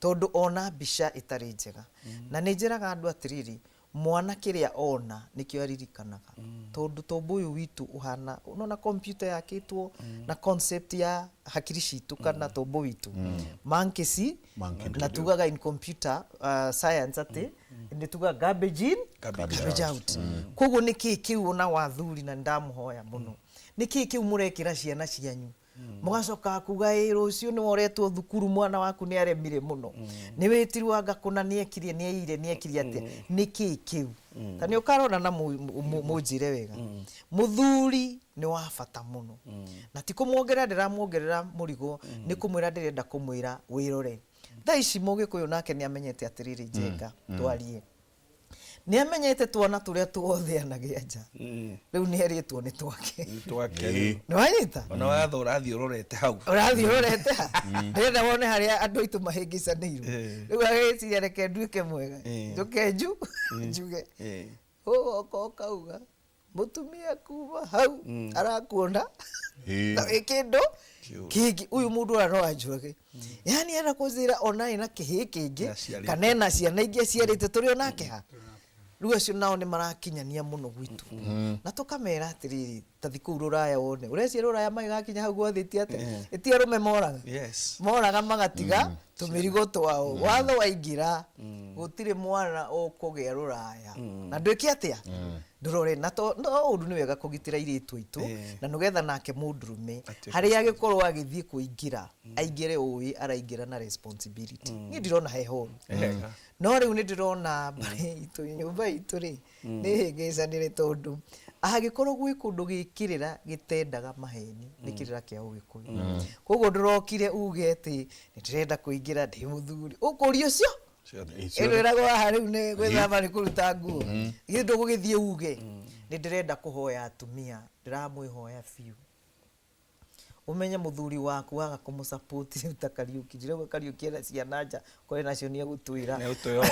tondũ ona mbica ĩtarĩ njega na nĩ njĩraga andũ atĩrĩrĩ mwana kĩrĩa ona nĩkĩo aririkanaga tondũ tombo ũyũ witũ ũhana ũnona computer yakĩtwo na concept ya hakiri citũ kana tombo witũ monkey see Monkey na tugaga in computer science atĩ nĩ tugaga garbage in Garbage garbage out koguo nĩ kĩĩ kĩu ona wathuri na ndamũhoya mũno nĩ kĩĩ kĩu mũrekĩra ciana cianyu mũgacoka kuga ĩ rũciũ nĩ woretwo thukuru mwana waku nĩ aremire mũno nĩ wĩtirwo anga kũna nĩ ekirie nĩ eire nĩ ekirie atĩa nĩ kĩĩ kĩu ta nĩ ũkarora na mũnjĩre wega mũthuri nĩ wa bata mũno na ti kũmuongerera ndĩramuongerera mũrigo nĩ kũmwĩra ndĩrenda kũmwĩra wĩrore thaa ici mũgĩkũyũ nake nĩ amenyete atĩrĩrĩ njenga twarie Nĩ amenyete twana tũrĩa tuothe anagĩa nja, rĩu nĩ erĩtwo nĩ twake. Nĩ twake. Nĩ wanyita? Ona watho ũrathiĩ ũrorete hau. Ũrathiĩ ũrorete ha, ndĩrenda wone harĩa andũ aitũ mahĩngĩcanĩirwo. Rĩu agĩciria, reke nduĩke mwega, njũke njuge ũgoka ũkauga mũtumia kuma hau arakuona na wĩ kĩndũ kĩngĩ, ũyũ mũndũ ũrĩa no anjũrage, yani enda kũnjĩra ona ena kĩhĩ kĩngĩ Aciarĩte. Kana ena ciana ingĩ aciarĩte tũrĩ onake ha. Rĩu acio nao nĩ marakinyania mũno gwitũ na tũkamera atĩrĩrĩ, tathi kũu rũraya wone ũrecia rũraya magĩgakinya hau gwathĩtie atĩa, ĩti arũme moraga moraga magatiga tũmĩrigo twao. Watho waingĩra, gũtirĩ mwana ũkũgĩa rũraya na ndwĩke atĩa, ndũrore na to no ũndũ. Nĩ wega kũgitĩra airĩtu aitũ na nĩgetha nake mũndũrũme Atuĩke harĩa agĩkorwo agĩthiĩ kũingĩra, aingĩre ũĩ araingĩra na responsibility. Niĩ ndirona he horu. Hega. No rĩu nĩ ndĩrona mbarĩ itũ, nyũmba itũ rĩ, nĩ hĩngĩcanĩre, tondũ angĩkorwo gwĩ kũndũ gĩkĩrĩra gĩtendaga maheni nĩ kĩrĩra kĩa Ũgĩkũyũ. Koguo ndũrokire uge atĩ nĩ ndĩrenda kũingĩra ndĩ mũthuri, ũkũria ũcio ĩno ĩragwo haha rĩu nĩ gwĩthamba, nĩ kũruta nguo, githĩ ndũgũgĩthiĩ uge nĩ ndĩrenda kũhoya atumia? Ndĩramwĩhoya biũ, ũmenye mũthuri waku waga kũmũsupport rĩu ta Kariũki, ndirauga Kariũki ena ciana nja, kore nacio nĩ egũtwĩra. Nĩ ũtwĩra.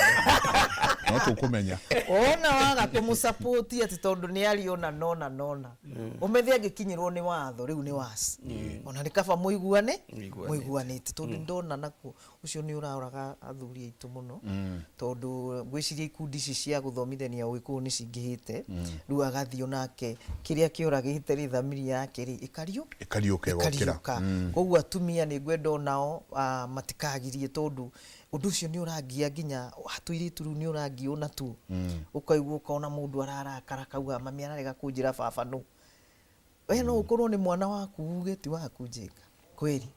No tũkũmenya. Wona waga kũmũsupport atĩ tondũ nĩ ariona nona nona, ũmethe angĩkinyĩrwo nĩ watho rĩu nĩ wasi, ona nĩ kaba mũiguane. Mũiguanĩte. Mũiguanĩte, tondũ ndona nakuo ũcio nĩ ũraũraga athuri aitũ mũno, tondũ ngwĩciria ikundi ici cia gũthomithania Ũgĩkũyũ nĩ cingĩhĩte. Rĩu agathiĩ onake kĩrĩa kĩũragĩte rĩ, thamiri yake rĩ ĩkariũ Ĩkariũka, ĩgokĩra. Ĩkariũka. Koguo atumia nĩ ngwenda onao matikagirie, tondũ ũndũ ũcio nĩ ũrangia nginya tũirĩtu rĩu, nĩ ũrangia onatuo, ũkaigua ũkona mũndũ ararakara kauga, "Mami ararega kũnjĩra baba nũ." We no ũkorwo nĩ mwana waku, uge ti waku, njĩka kweri,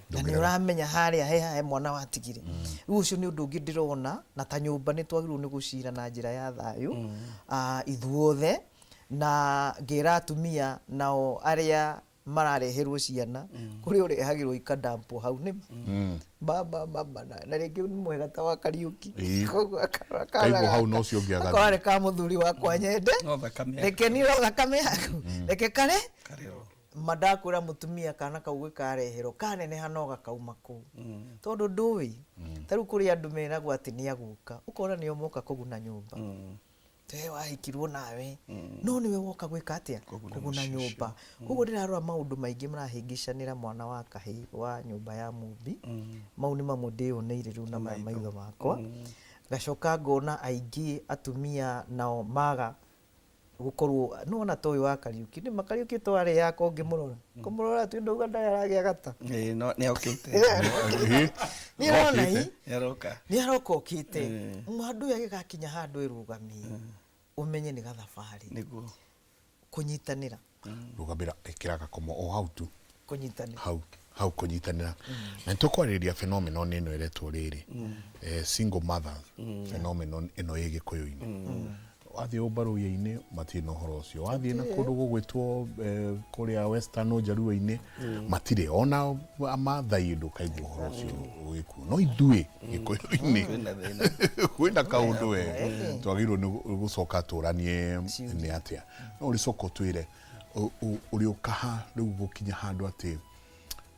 na nĩ ũramenya harĩa he mwana watigire. Rĩu ũcio nĩ ũndũ ũngĩ ndĩrona, na ta nyũmba nĩ twagĩrĩirwo nĩ gũcira na njĩra ya thayũ ithuothe, na ngĩra atumia nao arĩa marareherwo ciana, kũrĩ ũrehagĩrwo ikadampwo hau nĩ mama mama na rĩngĩ nĩ mwega ta wa Kariũki. Koguo akarora kana Kaigwo hau gaka, na ũcio ũngĩ agathiĩ. akorwo arĩ ka mũthuri wakwa nyende. No thakame. Reke niĩ no thakame yaku, reke kare. Karĩo. Mandakwĩra mũtumia kana kau gĩkareherwo kaneneha no gakauma kũu, tondũ ndũĩ ta rĩu kũrĩ andũ meragwo atĩ nĩ agũka, ũkona nĩo moka kũguna nyũmba. We wahikirwo nawe, no nĩwe woka gwĩka atĩa? Kũguna Kũguna mũciĩ ũcio. Nyũmba. Koguo ndĩrarora maũndũ maingĩ marahĩngĩcanĩra mwana wa kahĩĩ wa nyũmba ya Mũmbi. Mau nĩ mamwe ndĩyoneire rĩu na maya maitho makwa. Ngacoka ngona aingĩ atumia nao maga gũkorwo nĩwona ta ũyũ wa Kariũki, nĩ ma Kariũki to arĩ yako, ũngĩmũrora kũmũrora tu ndauga ndarĩ aragĩa gata. Ĩĩ, no nĩ okĩte. Nĩ arona i Nĩ aroka. Nĩ aroka okĩte. Mũndũ ũyũ agĩgakinya handũ ĩrũgamie, ũmenye nĩ gathabarĩ. Nĩguo. Kũnyitanĩra. Rũgamĩra, ĩkĩra gakomo o hau tu. Kũnyitanĩra. Hau hau kũnyitanĩra, na nĩ tũkwarĩrĩria phenomenon ĩno ĩretwo rĩrĩ single mothers phenomenon ĩno ĩ Gĩkũyũ-inĩ. Wathiĩ ũmbaruya-inĩ matirĩ na ũhoro ũcio, wathiĩ na kũndũ gũgwĩtwo kũrĩa Western Ũnjaruo-inĩ matirĩ, ona Amathai ndũkaigua ũhoro ũcio wĩkuo, no ithuĩ Gĩkũyũ-inĩ Kwĩna thĩna. Kwĩna kaũndũ we twagĩrĩirwo nĩ gũcoka tũranie nĩ atĩa. No ũrĩcoka ũtwĩre ũrĩũkaha rĩu gũkinya handũ atĩ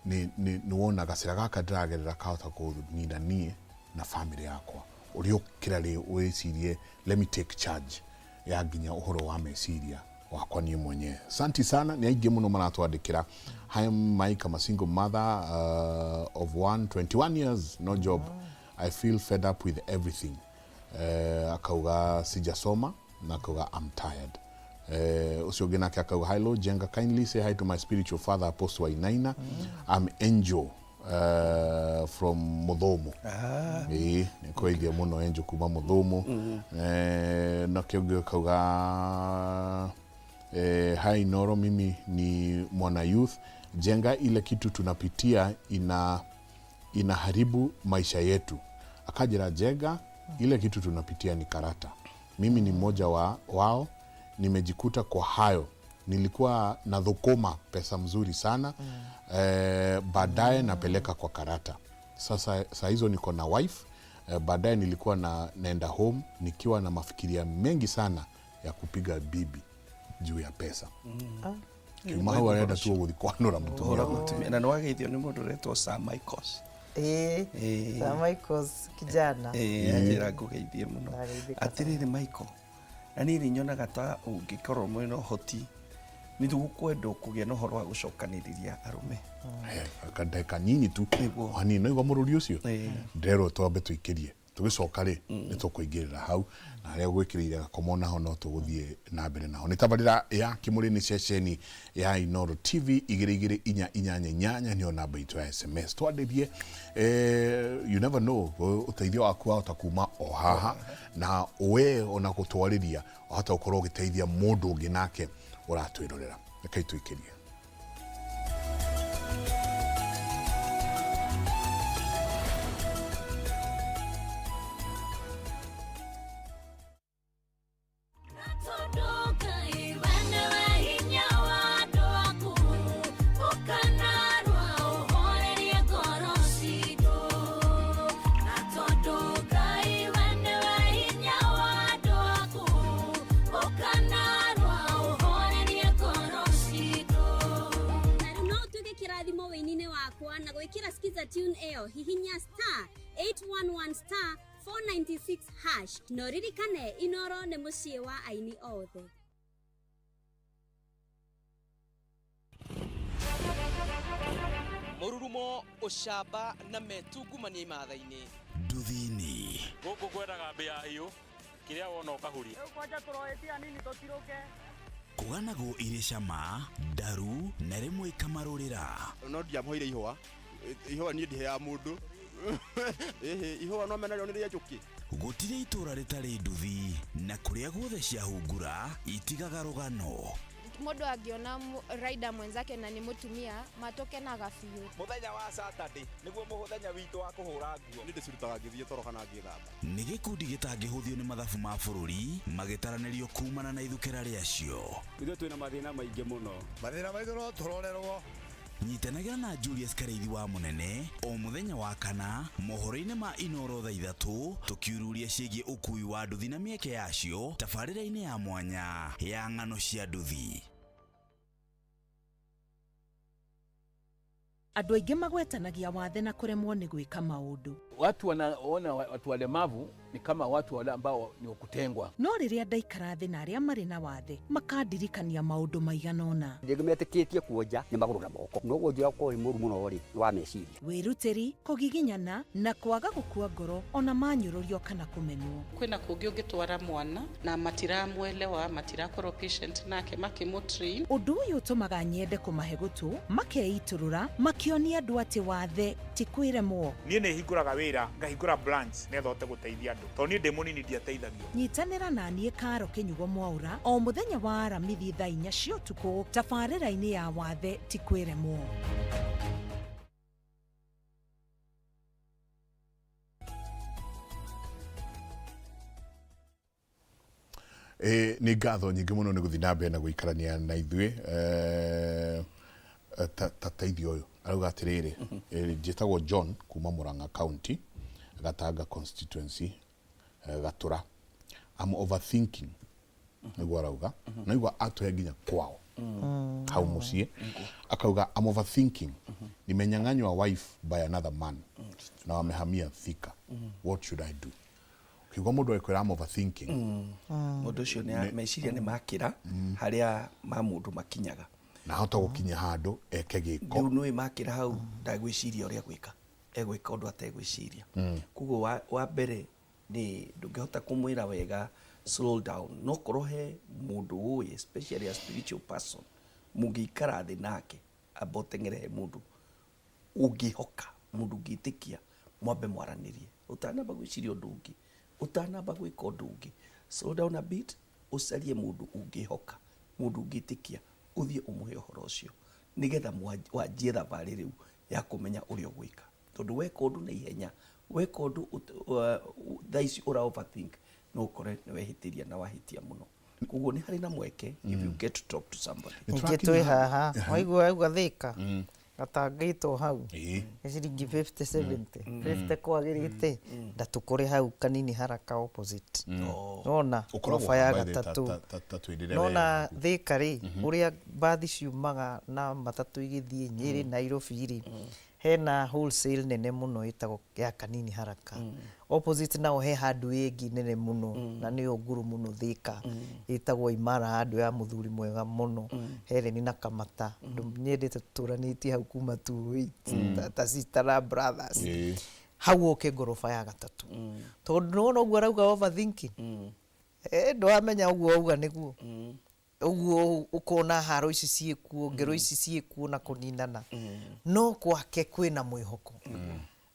nĩ wona gacĩra gaka ndĩragerera kahota kũnina niĩ na family yakwa, ũrĩũkĩra rĩ wĩcirie, "Let me take charge ya nginya ũhoro wa meciria wakwa niĩ mwenyewe." Santi sana, nĩ aingĩ mũno maratwandĩkĩra. "Hi Mike, I'm a single mother of one, 21 years, no job. I feel fed up with everything." Akauga sijasoma na akauga, "I'm tired." Ũcio ũngĩ nake akauga, "Hello Jenga, kindly say hi to my spiritual father, Apostle Wainaina. I'm Angel from Muthumu." Ĩĩ, nĩ kweithia mũno Angel kuma Muthumu. Nakĩo ũngĩ akauga, "Hi Noro, mimi ni mwana youth Jenga, ile kitu tunapitia inaharibu maisha yetu." Akajira, "Jenga, ile kitu tunapitia ni karata. Mimi ni mmoja wa wao, nimejikuta kwa hayo. Nilikuwa na dhukuma pesa mzuri sana baadaye napeleka kwa karata. Sasa saa hizo niko na wife Baadaye nilikuwa na naenda home nikiwa na mafikiria mengi sana ya kupiga bibi juu ya pesa. Kiuma hau arenda tu gũthiĩ kwanũra mũtumia. Kũhũra mũtumia na nĩwageithio nĩ mũndũ ũretwo Sir Michaels. Ĩĩ. Ĩĩ. Sir Michaels kijana. Ĩĩ, anjĩra ngũgeithie mũno. Ndageithĩka. Atĩrĩrĩ Michael, na niĩ nĩ nyonaga ta ũngĩkorwo mwĩna ũhoti nĩ tũgũkwenda kũgĩa na ũhoro wa gũcokanĩrĩria arũme. Ndagĩka nini tu. Nĩguo. Hanini no igua mũrũri ũcio. Ĩĩ. Ndĩrerwo twambe tũikĩrie tũgĩcoka rĩ nĩ tũkũingĩrĩra hau na harĩa gwĩkĩrĩire gakomo naho no tũgũthiĩ na mbere naho. Nĩ tabarĩra ya Kĩmũrĩ nĩ ceceni ya Inooro TV 22488 nĩyo namba itũ ya SMS. Twandĩrie, you never know, ũteithio waku wahota kuma o haha na we ona gũtwarĩria wahota gũkorwo ũgĩteithia mũndũ ũngĩ nake ũratwĩrorera. Rekei tũikĩrie. No ũtuĩke kĩrathimo wĩini-inĩ wakwa na gwĩkĩra skiza tune ĩyo hihinya star 811 star 496 hash na ũririkane Inoro nĩ mũciĩ wa aini othe. Mũrurumo, ũcamba na metungumania imatha-inĩ. Nduthini. Gũkũ kwendaga mbĩa hiũ, kĩrĩa wona ũkahuria. Kũganagwo irĩ cama, ndaru na rĩmwe ikamarũrĩra. No ndiamũheire ihũa, ihũa niĩ ndiheaga mũndũ. Ĩhĩ, ihũa no mena rĩo nĩ rĩa njũkĩ. Gũtirĩ itũra rĩtarĩ nduthi na kũrĩa guothe ciahungura itigaga rũgano. Mũndũ angĩona rider mwenzake na nĩ mũtumia matũkenaga biũ. Mũthenya wa Saturday nĩguo mũthenya witũ wa kũhũra nguo. Niĩ ndĩcirutaga ngĩthiĩ toro kana ngĩthamba. Nĩ gĩkundi gĩtangĩhũthio nĩ mathabu ma bũrũri magĩtaranĩrio kumana na ithukĩra rĩacio. Ithuĩ twĩna mathĩna maingĩ mũno. Mathĩna maitũ no tũrorerwo. Nyitanagĩra na Julius Karĩithi wa Mũnene o mũthenya wa kana mohoro-inĩ ma Inooro thaa ithatũ tũkiururia ciĩgiĩ ũkui wa nduthi na mĩeke yacio tabarĩra-inĩ ya mwanya ya ng'ano cia nduthi. Andũ aingĩ magwetanagia wathe na kũremwo nĩ gwĩka maũndũ. Watu wanaona watu walemavu ni kama watu wale ambao ni wa kutengwa. No rĩrĩa ndaikara thĩ na arĩa marĩ na wathe makandirikania maũndũ maigana ũna. Rĩngĩ metĩkĩtie kuonja nĩ magũrũ na moko, no wonjia ũkorwo wĩ mũru mũno rĩ, nĩ wa meciria. Wĩrutĩri, kũgiginyana na kwaga gũkua ngoro ona manyũrũrio kana kũmenwo. Kwĩna kũngĩ ũngĩtwara mwana na matiramwelewa, matirakorwo patient nake makĩmũtrain. Ũndũ ũyũ ũtũmaga nyende kũmahe gũtũ, makeitũrũra, makĩonia andũ atĩ wathe ti kwĩremwo. Niĩ nĩ hingũraga wĩra, ngahingũra branch nĩgetha hote gũteithia andũ, tondũ niĩ ndĩ mũnini ndiateithagio. Nyitanĩra na niĩ Karo Kĩnyugo Mwaũra o mũthenya wa Aramithi thaa inya cia ũtukũ tabarĩra-inĩ ya wathe ti kwĩremwo. Nĩ ngatho nyingĩ mũno nĩ gũthiĩ na mbere na gũikarania na ithuĩ. Ta teithio ũyũ arauga atĩrĩrĩ, njĩtagwo John kuma Murang'a County, Gatanga constituency, Gatura. I'm overthinking nĩguo arauga. Naigua atũhe nginya kwao hau mũciĩ, akauga I'm overthinking, nimenyang'anywa wife by another man na wamehamia Thika, what should I do? Kiugo mũndũ ekwĩra I'm overthinking, Mũndũ ũcio nĩ meciria nĩ makĩra harĩa ma mũndũ makinyaga. Na ahota gũkinya handũ eke gĩko. Rĩu nĩũĩ makĩra hau ndagwĩciria ũrĩa gwĩka, egwĩka ũndũ ategwĩciria. Koguo wa mbere nĩ ndũngĩhota kũmwĩra wega slow down, no korwo he mũndũ ũĩ, especially a spiritual person, mũngĩikara thĩ nake, amba ũteng'ere he mũndũ ũngĩhoka, mũndũ ũngĩtĩkia, mwambe mwaranĩrie ũtanamba gwĩciria ũndũ ũngĩ, ũtanamba gwĩka ũndũ ũngĩ. Slow down a bit, ũcarie mũndũ ũngĩhoka, mũndũ ũngĩtĩkia, ũthiĩ ũmũhe ũhoro ũcio nĩgetha wanjie thabarĩ rĩu ya kũmenya ũrĩa ũgwĩka. Tondũ weka ũndũ na ihenya, weka ũndũ thaa ici ũra overthink, no ũkore nĩ wehĩtĩria na wahĩtia mũno. Koguo nĩ harĩ na mweke if you get to talk to somebody. Ningĩ twĩ haha waigua auga Thĩka. Gatangĩtwo hau nĩ ciringi 50 70 50 kwagĩrĩte ndatũkũre hau kanini haraka opposite. Nona Ũkoragwo ngoroba ya by the way, gatatũ. ta twĩrĩre Nona wega. Thĩka rĩ, ũrĩa mbathi ciumaga na matatũ igĩthiĩ Nyĩrĩ, Nairobi rĩ, hena wholesale nene mũno ĩtagwo ya kanini haraka. Opposite nao he handũ ĩngĩ nene mũno na nĩyo ngũrũ mũno Thĩka, ĩtagwo Imara, handũ ya mũthuri mwega mũno, Helen na Kamata. Andũ nyendete tũtũranĩtie hau kuma 2008 ta sister na brothers. Hau ũke ngoroba ya gatatũ, tondũ nĩwona ũguo arauga overthinking. Ndwamenya ũguo auga nĩguo ũguo ũkona haro ici ciĩkuo, ngero ici ciĩkuo na kũninana, no kwake kwĩna mwĩhoko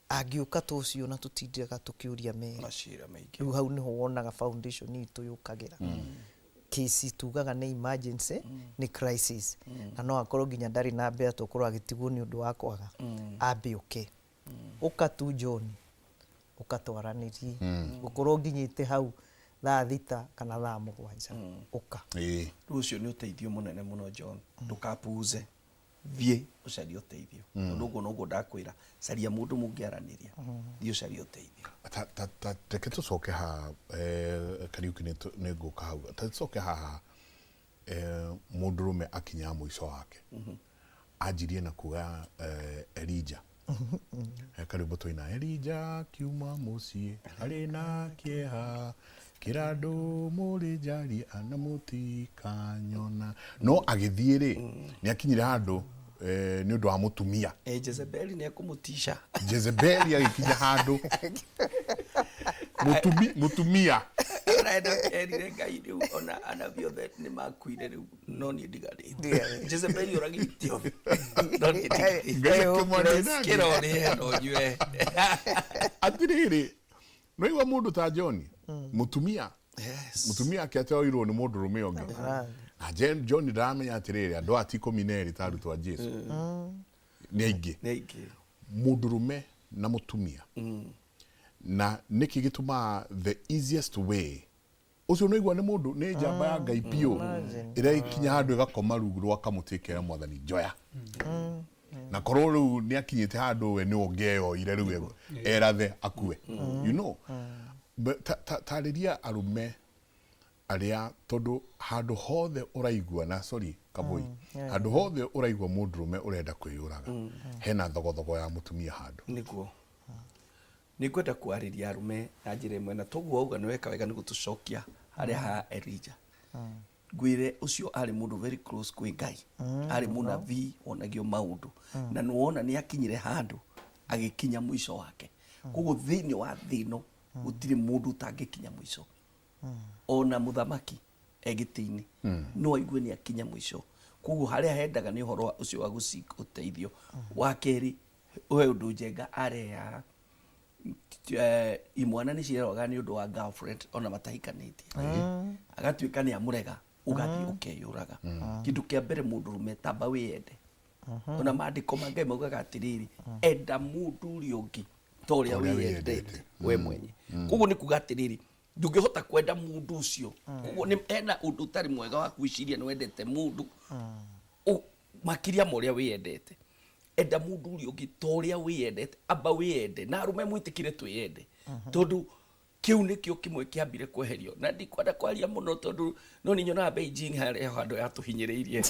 angĩũka ta ũcio na tũtindaga tũkĩũria merĩ. Macira maingĩ. Rĩu hau nĩho wonaga foundation itũ yũkagĩra. Kesi tugaga nĩ emergency, nĩ crisis, na no akorwo nginya ndarĩ na mbea, tokorwo agĩtigwo nĩ ũndũ wa kwaga ambe ũke. Ũka tu John, ũkatwaranĩrie, ũkorwo nginyĩte hau thaa 6 kana thaa 7, ũka. Rĩu ũcio nĩ ũteithio mũnene mũno John, ndũkapuuze, thiĩ ũcarie ũteithio, tondũ ũguo noguo ndakwĩra, caria mũndũ mũngĩaranĩria, thiĩ ũcarie ũteithio. Ta reke tũcoke ha Kariũki, nĩ ngũka hau. Ta tũcoke haha, mũndũrũme akinyaga mũico wake. Anjirie na kuga Elija. He karwĩmbo twaina, Elija akiuma mũciĩ arĩ na kĩeha, kĩra andũ mũrĩ njarie ana mũtikanyona. No agĩthiĩ rĩ, nĩ akinyire handũ nĩ ũndũ wa mũtumia. Jezebeli nĩ ekũmũtisha. Jezebeli agĩkinya handũ mũtumia Arenda erire Ngai rĩu ona anabii othe nĩ makuire rĩu no niĩ ndigarĩte. Jezebeli ũragĩte othe no niĩ ndigarĩte. Ngai akĩmwanĩra. Kĩra ũrĩe na ũnyue. Atirĩrĩ, nĩwaigua mũndũ ta John, mũtumia mũtumia ake atĩ oirwo nĩ mũndũrũme ũngĩ, na John ndaramenya atĩrĩrĩ, andũ aya ti 12 ta arutwo a Jesu, nĩ aingĩ. Nĩ aingĩ. Mũndũrũme na mũtumia, na nĩkĩ gĩtũmaga the easiest way ũcio nĩigua nĩ mũndũ nĩ njamba ya Ngai biũ ĩrĩa ĩkinya handũ ĩgakoma rungu rwa kamũtĩ ĩkera Mwathani njoya, na korwo rĩu nĩ akinyĩte handũ we nĩ ũngĩeyoire rĩu erathe akue. But tarĩria arũme arĩa, tondũ handũ hothe ũraigua na sorry Kaboi, handũ hothe ũraigua mũndũrũme ũrenda kwĩyũraga, hena thogothogo ya mũtumia handũ. Nĩguo nĩ ngwenda kwarĩria arũme na njĩra ĩmwe, na toguo wauga nĩ weka wega nĩ gũtũcokia harĩa ha Elija. Ngwĩre ũcio arĩ mũndũ very close kwĩ Ngai, arĩ mũnabii wonagio maũndũ, na nĩwona nĩ akinyire handũ agĩkinya mũico wake. Koguo thĩinĩ wa thĩ ĩno gũtirĩ mũndũ ũtangĩkinya mũico, ona mũthamaki e gĩtĩ-inĩ no aigue nĩ akinya mũico. Koguo harĩa hendaga nĩ ũhoro ũcio wa gũseek ũteithio. Wa kerĩ, we ũndũ Njenga arehe haha, imwana nĩ cireroga nĩ ũndũ wa girlfriend ona matahikanĩtie, agatuĩka nĩ amũrega, ũgathiĩ ũkeyũraga. Kĩndũ kĩa mbere, mũndũrũme, tamba wĩyende. Ona maandĩko ma Ngai maugaga atĩrĩrĩ, enda mũndũ ũrĩa ũngĩ ta ũrĩa ũrĩa wĩyendete wĩyendete. we mwenye. Koguo nĩ kuga atĩrĩrĩ, ndũngĩhota kwenda mũndũ ũcio. Koguo nĩ hena ũndũ ũtarĩ mwega wa gwĩciria nĩ wendete mũndũ makĩria ma ũrĩa wĩyendete. Enda mũndũ ũrĩa ũngĩ ta ũrĩa wĩyendete, amba wĩyende. Na arũme mwĩtĩkĩre twĩyende, tondũ kĩu nĩkĩo kĩmwe kĩambire kweherio. Na ndikwenda kwaria mũno, tondũ no nĩ nyonaga Beijing harĩa handũ yatũhinyĩrĩirie,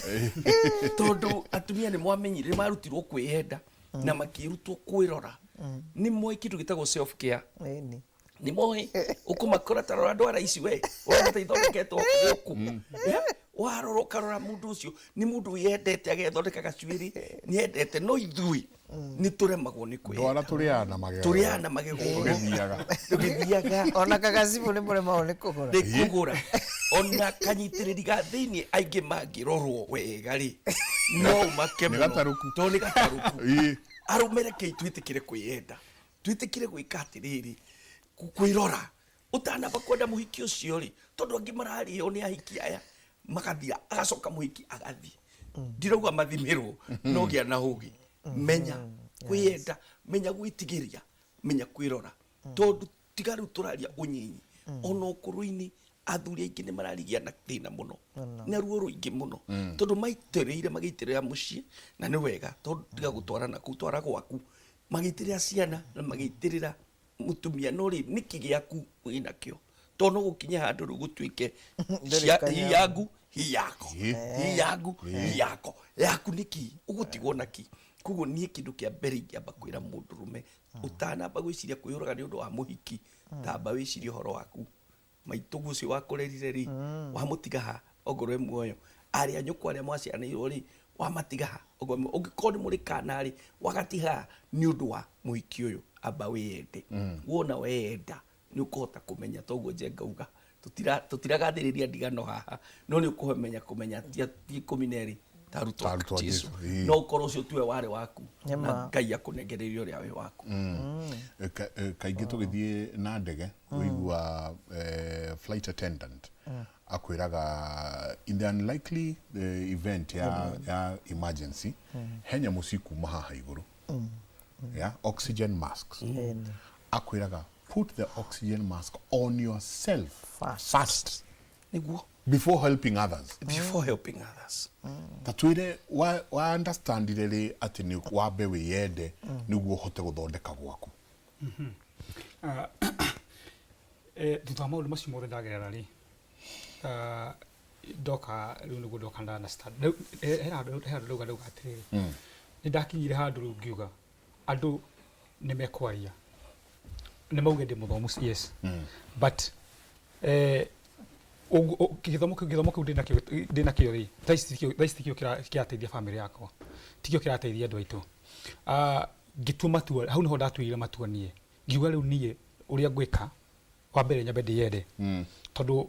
tondũ atumia nĩ mwamenyire, nĩ marutirwo kwĩyenda na makĩrutwo kwĩrora. Nĩ moĩ kĩndũ gĩtagwo self care. Ĩni. Nĩ moĩ ũkũmakora. Ta rora ndwara ici we wona ta ithondeketwo gũkũ. Warora ũkarora mũndũ ũcio nĩ mũndũ wĩyendete, agethondeka gacuĩrĩ, nĩ endete. No ithuĩ nĩ tũremagwo nĩ kwĩyenda. Ndwara tũrĩaga na magego. Tũrĩaga na magego. Tũgĩthiaga. Tũgĩthiaga. Ona kagacibũ nĩ mũremagwo nĩ kũgũra. Nĩ kũgũra ona kanyitĩrĩri ga thĩiniĩ. Aingĩ mangĩrorwo wega rĩ, no ũmake Nĩ mũno. gatarũku. Tondũ nĩ gatarũku. Arũme, rekei twĩtĩkĩre kwĩyenda, twĩtĩkĩre gwĩka atĩrĩrĩ, kwĩrora ũtanamba kwenda mũhiki ũcio rĩ, tondũ angĩ mararĩo nĩ ahiki aya magathira, agacoka mũhiki agathiĩ. Ndirauga mathimĩrwo, no gĩa na ũgĩ, menya kwĩyenda, menya gwĩtigĩria, menya kwĩrora, tondũ tiga rĩu tũraria ũnyinyi ona ũkũrũ-inĩ. Athuri aingĩ nĩ mararigia na thĩna mũno na ruo rũingĩ mũno, tondũ maitĩrĩire, magĩitĩrĩra mũciĩ, na nĩ wega tondũ tiga gũtwarana kũu, twara gwaku, magĩitĩrĩra ciana na magĩitĩrĩra mũtumia. No rĩ, nĩkĩ gĩaku wĩnakĩo? Tondũ no gũkinye handũ rĩu gũtuĩke Ndũrĩ hi kanyamũ. Yangu hi yako, hi yangu hi yako, yaku nĩkĩ ũgũtigwo naki? Koguo niĩ kĩndũ kĩa mbere ingĩamba kwĩra mũndũrũme, ũtanamba gwĩciria kwĩyũraga nĩ ũndũ wa mũhiki, tamba wĩcirie ũhoro waku. Maitũguo ũcio wakũrerire rĩ, wamũtiga ha ongorwo e muoyo? Arĩ a nyũkwa arĩa mwacianĩirwo rĩ, wamatiga ha ongorwo e muoyo? Ũngĩkorwo nĩ mũrĩ kana rĩ, wagatiga ha nĩ ũndũ wa mũhiki ũyũ? Amba wĩyende. Wona weyenda, nĩ ũkũhota kũmenya. Toguo Njenga uga, tũtiragathĩrĩria ndigano haha, no nĩ ũkũmenya kũmenya ti 12 ta arutwo Ta arutwo a Jesu. Jesu, ĩĩ. No ũkorwo ũcio tiwe warĩ waku, Nĩ na ma. Ngai akũnengereire ũrĩa wĩ waku. Kaingĩ tũgĩthiĩ na ndege, ũigua flight attendant akwĩraga in the unlikely event ya emergency, he nyamũ cikuma haha igũrũ ya oxygen masks. Akwĩraga put the oxygen mask on yourself First. first Nĩguo. Before helping others. Before helping others. Ta twĩre wa understandire rĩ atĩ nĩ wambe wĩyende nĩguo ũhote gũthondeka gwaku? Thutha wa maũndũ macio mothe ndagerera rĩ, ndoka rĩu nĩguo ndoka nda understand. Rĩu, he handũ ndauga atĩrĩrĩ, nĩ ndakinyire handũ rĩu ngiuga andũ nĩ mekwaria, nĩ mauge ndĩ mũthomu, yes, but gĩthomo kĩu ndĩnakĩo rĩ, thaa ici tikĩo kĩrateithia bamĩrĩ yakwa, tikĩo kĩrateithia andũ aitũ. Ngĩtua matua, hau nĩho ndatuire matua niĩ, ngiuga rĩu niĩ ũrĩa ngwĩka, wa mbere nyambe ndĩyende, tondũ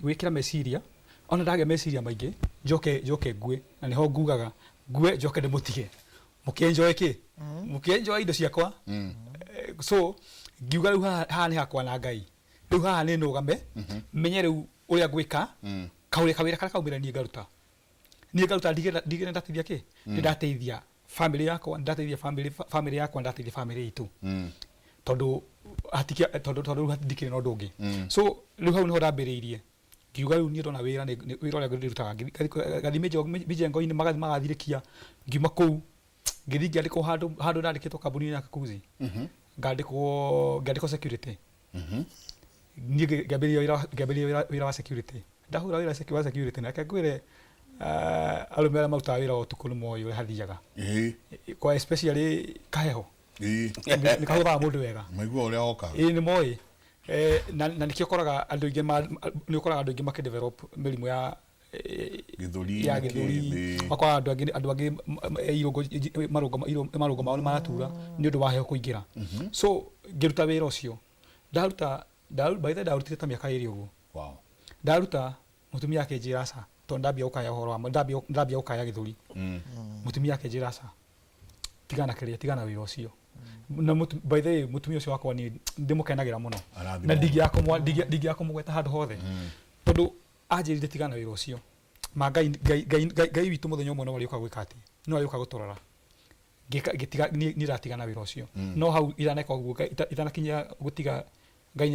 gwĩkĩra meciria, ona ndagĩa meciria maingĩ, njoke ngue, na nĩho ngugaga ngue, njoke ndĩmũtige mũkĩenjoy kĩ, mũkĩenjoy indo ciakwa. So ngiuga rĩu haha nĩ hakwa na Ngai, rĩu haha nĩ nũgame, menye rĩu ũrĩa ngwĩka, kaũrĩa kawĩra karĩa kaumĩra niĩ ngaruta, ndige ndateithia kĩ, nĩ ndateithia family yakwa, nĩ ndateithia family yakwa, nĩ ndateithia family itũ, tondũ hatikia tondũ rĩu ndikĩrĩ na ũndũ ũngĩ. So rĩu hau nĩho ndambĩrĩirie, ngiuga rĩu niĩ ndona wĩra nĩ wĩra ũrĩa ndĩrutaga, ngathiĩ mĩjengo-inĩ, magathiĩ magathirĩkia. Ngiuma kũu ngĩthiĩ ngĩandĩkwo handũ ndandĩkĩtwo kambuni-inĩ ya Kakuzi, ngandĩkwo security. Niĩ ngĩambĩrĩria wĩra wa security. Ndahũra wĩra wa security, nake ngwĩre, arũme arĩa marutaga wĩra wa ũtukũ nĩ moĩ ũrĩa hathiaga, kwa especially kaheho, nĩ kahũthaga mũndũ wega. Maigua ũrĩa oka. Ĩĩ, nĩ moĩ. Na nĩkĩo ũkoraga andũ aingĩ nĩ ũkoraga andũ aingĩ makĩdevelop mĩrimũ ya gĩthũri. Ya na gĩthũri. Kĩ, Ũgakora andũ angĩ irũngo, marũngo mao nĩ maratura nĩ ũndũ wa heho kũingĩra. So ngĩruta wĩra ũcio, ndaruta by the way, ndarutire ta mĩaka 2 ũguo. Ndaruta, mũtumia akĩnjĩra aca, tondũ ndambia gũkaya ũhoro wa ndambia gũkaya gĩthũri. Mũtumia akĩnjĩra aca, tigana kĩrĩa, tigana wĩra ũcio. Na by the way, mũtumia ũcio wakwa niĩ ndĩmũkenagĩra mũno. Arathimwo. Na ndingĩaga kũmũgweta handũ hothe, tondũ anjĩrire tigana wĩra ũcio. Ma Ngai witũ mũthenya ũmwe no arĩũka gwĩka atĩ no arĩũka gũtũrora. Ngĩtiga, niĩ ndatigana wĩra ũcio. No hau itaneka ũguo, itanakinyia gũtiga, Ngai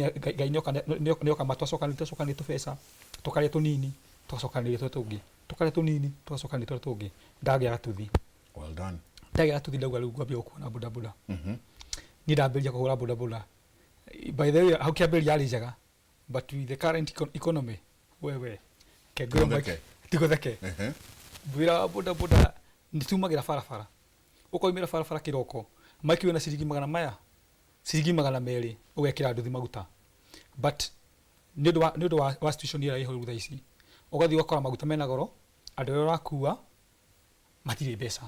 nĩoka twacokanĩria tũbeca, tũkarĩa tũnini, tũgacokanĩria tũrĩa tũngĩ, tũkarĩa tũnini, tũgacokanĩria tũrĩa tũngĩ, ndagĩa gatuthi. Well done. Ndagĩa gatuthi, ndauga rĩu ngwambia gũkua na bodaboda. Niĩ ndambĩrĩria kũhũra bodaboda. By the way, hau kĩambĩrĩria yarĩ njega, but with the current economy, wewe kengũrũ. Tigũtheke. Tigũtheke. Wĩra wa bodaboda nĩ tumagĩra barabara, ũkoimĩra barabara kĩroko, maiki wĩna ciringi magana maya, ciringi 200, ũgekĩra nduthi maguta, but nĩ ũndũ wa situation ĩrĩa ĩho rĩu thaa ici, ũgathiĩ ũgakora maguta mena goro, andũ arĩa ũrakua matirĩ mbeca.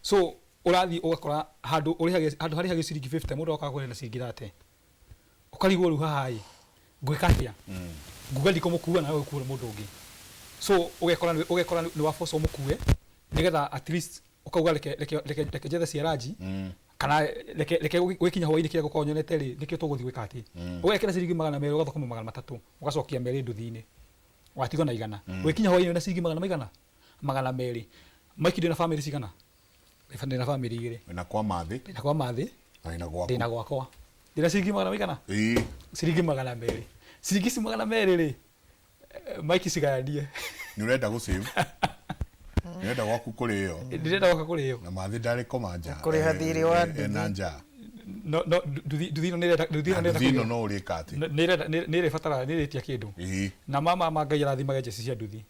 So ũrathiĩ ũgakora handũ ũrĩhagio, handũ harĩhagio ciringi 50, mũndũ agoka kũrĩa na ciringi 30. Ũkarigwo rĩu haha ĩ ngwĩka atĩa? Nguga ndikũmũkua, nawe ũkue mũndũ ũngĩ. So ũgekora nĩ waboco ũmũkue nĩgetha at least ũkauga reke njethe ciaranji, kana reke gwĩkinya hwainĩ kĩrĩa ngũkorwo nyonete rĩ, nĩkĩo tũgũthiĩ gwĩka atĩ. Ũgekĩra ciringi 200, ũgathũkũma 300, ũgacokia 2 nduthi-inĩ, watigwo na 100. Gwĩkinya hwainĩ na ciringi magana maigana 200. Maiki, ndĩna bamĩrĩ cigana? Ndĩna bamĩrĩ igĩrĩ. Wĩna kwa mathĩ. Ndĩna kwa mathĩ. Na wĩna gwaku. Ndĩna gwakwa, ndĩna ciringi magana maigana, ciringi 200. Ciringi ici 200 rĩ, Mike, cigayanie. Nĩ ũrenda gũ save, nĩ ũrenda gwaku kũrĩo. Ndĩrenda gwaka kũrĩo. Na mathĩ ndarĩkoma nja. Kũrĩha thiirĩ wa ena nduthi. Nja. No no nduthi ĩno nĩ ĩrenda, nduthi ĩno na nĩ ĩrenda nduthi ĩno kũrĩo. No ũrĩka atĩ Nĩ ĩrĩbatara, nĩ ĩrĩtia kĩndũ. Na mama ma Ngai arathimage njeci cia nduthi,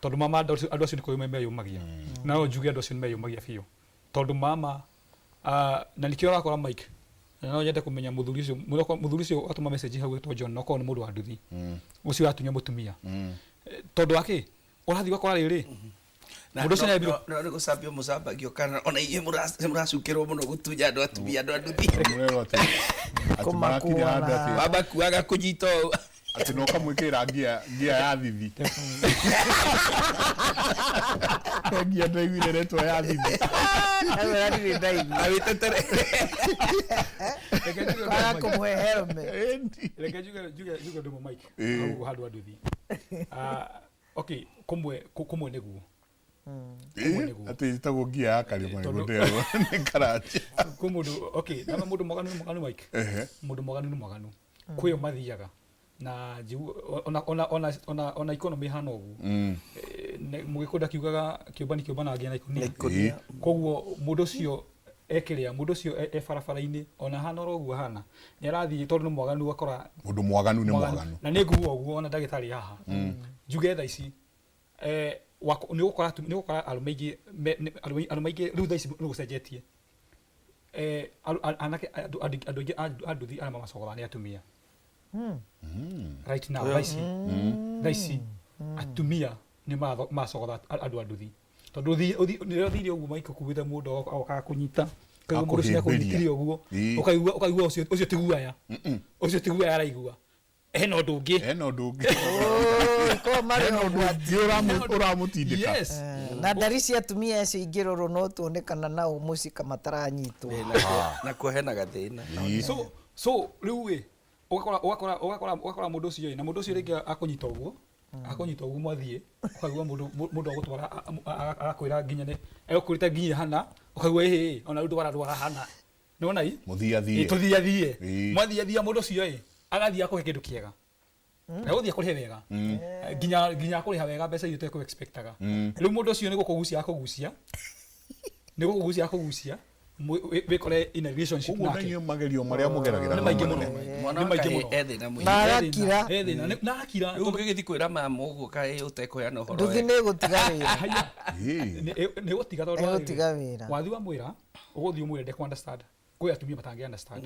tondũ mama andũ acio nĩ kwĩyũma meyũmagia, na no njuge andũ acio nĩ meyũmagia biũ, tondũ mama na nĩkĩo ũrakora Mike, na no nyende kũmenya mũthuri ũcio, mũthuri ũcio atũma message hau etwo John, no korwo nĩ mũndũ wa nduthi ũcio ũratunya mũtumia. Tondũ wa kĩ ũrathiĩ ũgakora rĩrĩ Na mũndũ ũcio nĩarembirwo. No nĩ gũcambio mũcambagio, kana ona inyuĩ mũracukĩrwo mũno gũtunya andũ atumia, andũ a nduthi? Mũrerwo atĩ marakinya handũ atĩ Mamakuaga kũnyita ũũ. Atĩ no ũkamwĩkĩrĩra ngia ya thithi. He ngia ndaiguire retwo ya thithi. Kamera ndirĩ ndaigua. Awĩtetere. Reke njuge ũndũ Kwaga ũmwe, Mike. kũmũhe helmet. Reke njuge ũndũ ũmwe, Mike. Ĩĩ. Hau handũ ha nduthi. Okay, kũmwe nĩguo. Kũmwe nĩguo. Atĩ ĩtagwo ngia ya karĩma. Tondũ- Nĩguo nĩ karanja. Kwĩ mũndũ, okay, nama mũndũ mwaganu nĩ mwaganu, Mike. Mũndũ mwaganu nĩ mwaganu. Kwĩyo mathiaga na njigu ona economy ĩhana ũguo. Mũgĩkũyũ ndakiugaga kĩũmbani kĩũmbanagia na ikũnia. Ikũnia. Koguo mũndũ ũcio ekĩrĩa, mũndũ ũcio e barabara-inĩ, ona hana oro ũguo ahana, nĩ arathiĩ tondũ nĩ mwaganu, ũgakora Mũndũ mwaganu nĩ mwaganu. Na nĩ nguga ũguo ona ndagĩtarĩ haha, njuge thaa ici nĩ ũgũkora arũme aingĩ arũme aingĩ rĩu thaa ici nĩ gũcenjetie. Anake, andũ aingĩ a nduthi arĩa mamacogothaga nĩ atumia right now. Thaa ici atumia nĩ macogotha andũ a nduthi, tondũ rĩrĩa ũthire ũguo, Mike, ũkuĩte mũndũ agokaga kũnyita, ũkaigua mũndũ ũcio Akũhĩmbĩria. nĩakũnyitire ũguo. Ũkaigua ũcio ti guaya, ũcio ti guaya araigua, hena ũndũ ũngĩ. Hena ũndũ ũngĩ. Korwo marĩ Hena ũndũ ũgwati. ũngĩ ũramũtindĩka. Yes. Na ndari cia atumia acio ingĩrorwo no tuonekana nao mũciĩ mataranyitwo. Nakuo hena gathĩna. So rĩu ĩ ũgakora mũndũ ũcio ĩ, na mũndũ ũcio rĩngĩ akũnyita ũguo, mwathiĩ ũkaigua mũndũ agũtwara agakwĩra nginya nĩ egũkwĩrĩte nginya hana, ũkaigua ĩhĩ ona rĩu ndwara ndwara hana nĩwona i. Mũthiathie. Ĩ, tũthiathie. Mwathiathia, mũndũ ũcio ĩ agathiĩ akũhe kĩndũ kĩega, egũthiĩ akũrĩhe wega, nginya akũrĩha wega mbeca iria ũtekũ expectaga. Rĩu mũndũ ũcio nĩ gũkũgucia akũgucia, nĩ gũkũgucia akũgucia wĩkore in a relationship Koguo nake. na inyuĩ magerio marĩa mũgeragĩra Nĩ no maingĩ mũno. manene. Mwana Nĩ wa maingĩ kahĩĩ mũno. e thĩna mũingĩ. Na agakira. He thĩna. Na akira. Rĩu ũngĩgĩthiĩ kwĩra mama ũguo kaĩ ũtekũheana ũhoro Nduthi wega. nĩ ĩgũtiga wĩra. Haya. Ĩĩ. Nĩ gũtiga tondũ Ĩgũtiga rĩrĩ, wĩra. wathiĩ wamwĩra, ũgũthiĩ ũmwĩre ndekũ understand. Kwĩ atumia matangĩ understand,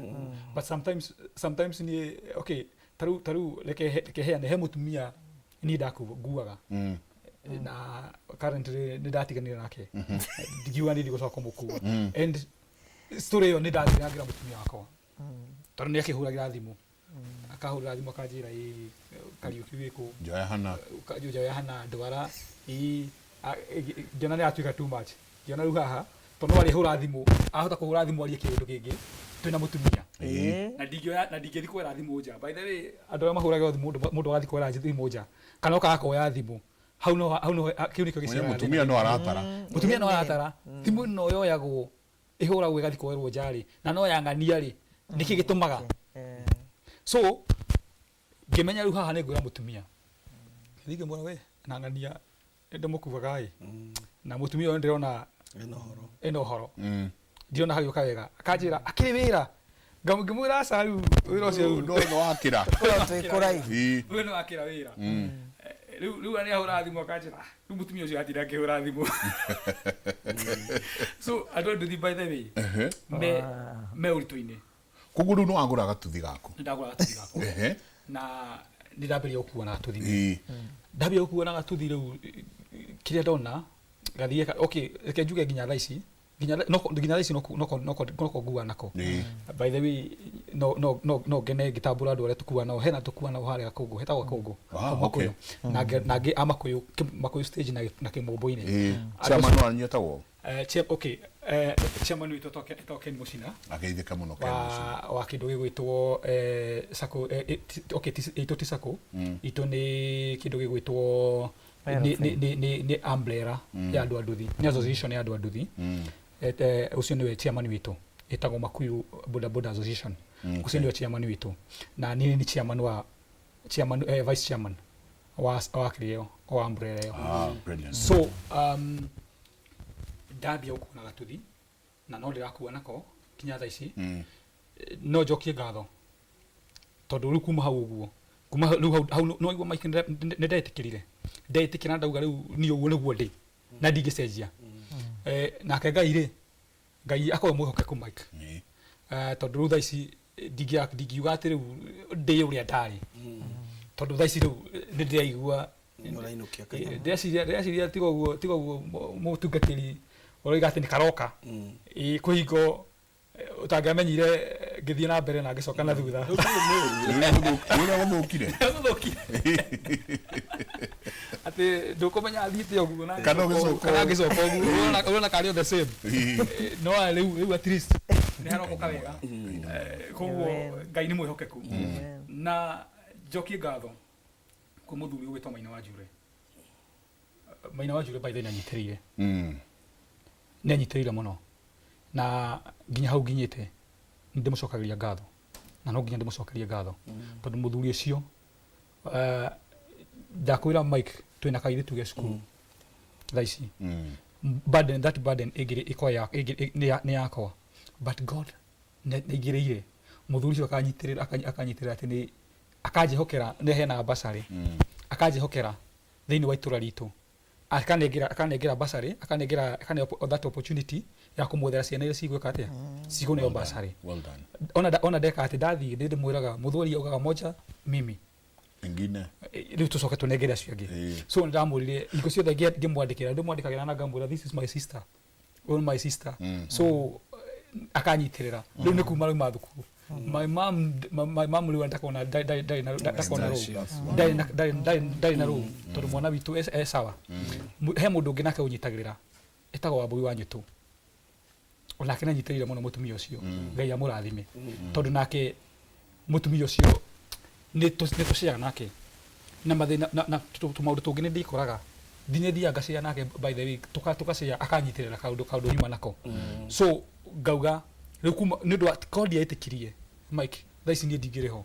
but sometimes niĩ, okay, tarĩu reke heane he mũtumia niĩ ndakuaga na currently nĩ ndatiganire nake, ndingiuga niĩ ndigũcoka kũmũkua. And story ĩyo nĩ ndathire ngĩra mũtumia wakwa, tondũ nĩ akĩhũragĩra thimũ, akahũrĩra thimũ akanjĩra, ĩ Kariũki wĩkũ? Njoya hana. Njoya hana ndwara ĩ ngĩona nĩ atuĩka too much, ngĩona rĩu haha tondũ no arĩhũra thimũ, ahota kũhũra thimũ arie kĩũndũ kĩngĩ twĩna mũtumia. Na ndingĩoya na ndingĩthiĩ kwera thimũ nja. By the way, andũ arĩa mahũragĩrwo thimũ, mũndũ agathiĩ kwera thimũ nja kana ũkaga kuoya thimũ hau no kĩu nĩkĩo Mwenye gĩciaraga mũtumia thĩna. No aratara. Mũtumia no aratara thimũ ĩno yoyagwo ĩhũragwo ĩgathiĩ kuoerwo nja rĩ, na no yang'ania rĩ, nĩkĩ gĩtũmaga? So ngĩmenya rĩu haha nĩ ngwĩra mũtumia, ngĩthiĩ ngĩmwĩra, we na ng'ania ndĩmũkuaga ĩ, na mũtumia ũyũ ndĩrona Ĩna ũhoro. Ĩna ũhoro, ndirona hagĩũka wega. Akanjĩra akĩrĩ wĩra. Ngĩmwĩra aca, rĩu wĩra ũcio rĩu No no wakĩra. Ũrĩa twĩ kũraihu. Ũyũ nĩ wakĩra wĩra. Rĩu nĩ ahũra thimũ akanjĩra, "Ah, rĩu mũtumia ũcio atinda akĩhũra thimũ." So andũ a nduthi, by the way, me ũritũ-inĩ. Koguo rĩu nĩ wagũra gatuthi gaku? Nĩ ndagũra gatuthi gakwa. Na nĩ ndambĩrĩria gũkua na gatuthi. Ndambĩrĩria gũkua na gatuthi, rĩu kĩrĩa ndona gathiĩ okay, reke njuge nginya thaa ici, nginya thaa ici noko ngua nako. By the way, no ngene ngĩtambũra andũ arĩa tũkua nao, hena tũkua nao harĩa Gakũngũ, hetagwo Gakũngũ. Ah, Hau okay. Makũyũ. Na angĩ a Makũyũ, Makũyũ stage na Kĩmũmbũ-inĩ. Andũ Chairman wanyu etagwo? Okay, chairman witũ etagwo Ken Mũcina. Ageithĩka mũno Ken Mũcina. Wa kĩndũ gĩgwĩtwo sacco, okay, itũ ti sacco, itũ nĩ kĩndũ gĩgwĩtwo nĩ umbrella ya andũ a nduthi, nĩ association ya andũ a nduthi. Ũcio nĩwe chairman witũ, ĩtagwo Makuyu Boda Boda Association. Ũcio nĩwe chairman witũ na niĩ nĩ chairman wa Chairman, vice chairman wa kĩrĩa ĩyo, wa umbrella ĩyo. Ah, brilliant. So ndambia gũkua na gatuthi na no ndĩrakua nako kinya thaa ici. No njokie ngatho tondũ rĩu kuma hau ũguo, kuma rĩu hau no igua Mike, nĩ ndetĩkĩrire, ndetĩkĩra na ndauga rĩu niĩ ũguo nĩguo ndĩ na ndingĩcenjia. Nake Ngai rĩ, Ngai akorwo mwĩhokeku, Mike. Tondũ rĩu thaa ici ndingiuga atĩ rĩu ndĩ ũrĩa ndarĩ, tondũ thaa ici rĩu nĩ ndĩraigua. Nĩũrainũkia kaingĩ. Ndĩreciria tiga ũguo mũtungatĩri ũroiga atĩ nĩ karoka. Ĩ, kwĩ hingo ũtangĩamenyire ngĩthiĩ na mbere na ngĩcoka na thutha. Ũrĩa gũthũkire. Gũthũkire atĩ ndũkũmenya thiĩte ũguo na Kana ũgĩcoka. Kana ngĩcoka ũguo ũrona karĩ o the same. No rĩu at least nĩ harokoka wega. Koguo Ngai nĩ mwĩhokeku na njokie ngatho kwĩ mũthuri ũgwĩtwo Maina wa Njure. Maina wa Njure, by the way, nĩanyitĩrĩire, nĩanyitĩrĩire mũno na nginya hau nginyĩte nĩ ndĩmũcokagĩria ngatho na no nginya ndĩmũcokerie ngatho tondũ mũthuri ũcio, ndakwĩra Mike, twĩna kairĩtu ge cukuru thaa ici. Burden, that burden ĩngĩrĩ ĩkorwo ya nĩ yakwa, but God nĩ aigĩrĩire mũthuri ũcio akanyitĩrĩra, akanyitĩrĩra atĩ nĩ akanjĩhokera, nĩ heanaga bursary, akanjĩhokera thĩinĩ wa itũra ritũ, akanengera bursary, akanengera akane that opportunity ya kũmwethera ciana iria cigwĩka atĩa, cikũneo bursary. Well done. Ona ndeka atĩ ndathiĩ nĩ ndĩmwĩraga mũthuri augaga moja mimi Ingine. Rĩu tũcoke tũnengere acio angĩ. So nĩ ndamwĩrire hingo ciothe ngĩmwandĩkĩra, ndĩmwandĩkagĩra na ngamwĩra, "This is my sister, oh my sister." So akanyitĩrĩra. Rĩu nĩ kuma rauma thukuru, my mom rĩu ndakona ndakona rũu ndarĩ na rũu tondũ mwana witũ e sawa. He mũndũ ũngĩ nake ũnyitagĩrĩra etagwo Wambũi wa Nyũtũ, onake nĩanyitĩrĩire mũno mũtumia ũcio. Ngai amũrathime tondũ nake mũtumia ũcio nĩ tũciaga nake na mathĩna na tũmaũndũ tũngĩ nĩ ndĩkoraga nginya thiaga ngacĩa nake, by the way, tũkacĩa, akanyitĩrĩra kaũndũ nyuma nako. So ngauga rĩu kuma nĩ ũndũ wa korwo ndietĩkirie Mike, thaa ici niĩ ndingĩrĩ ho.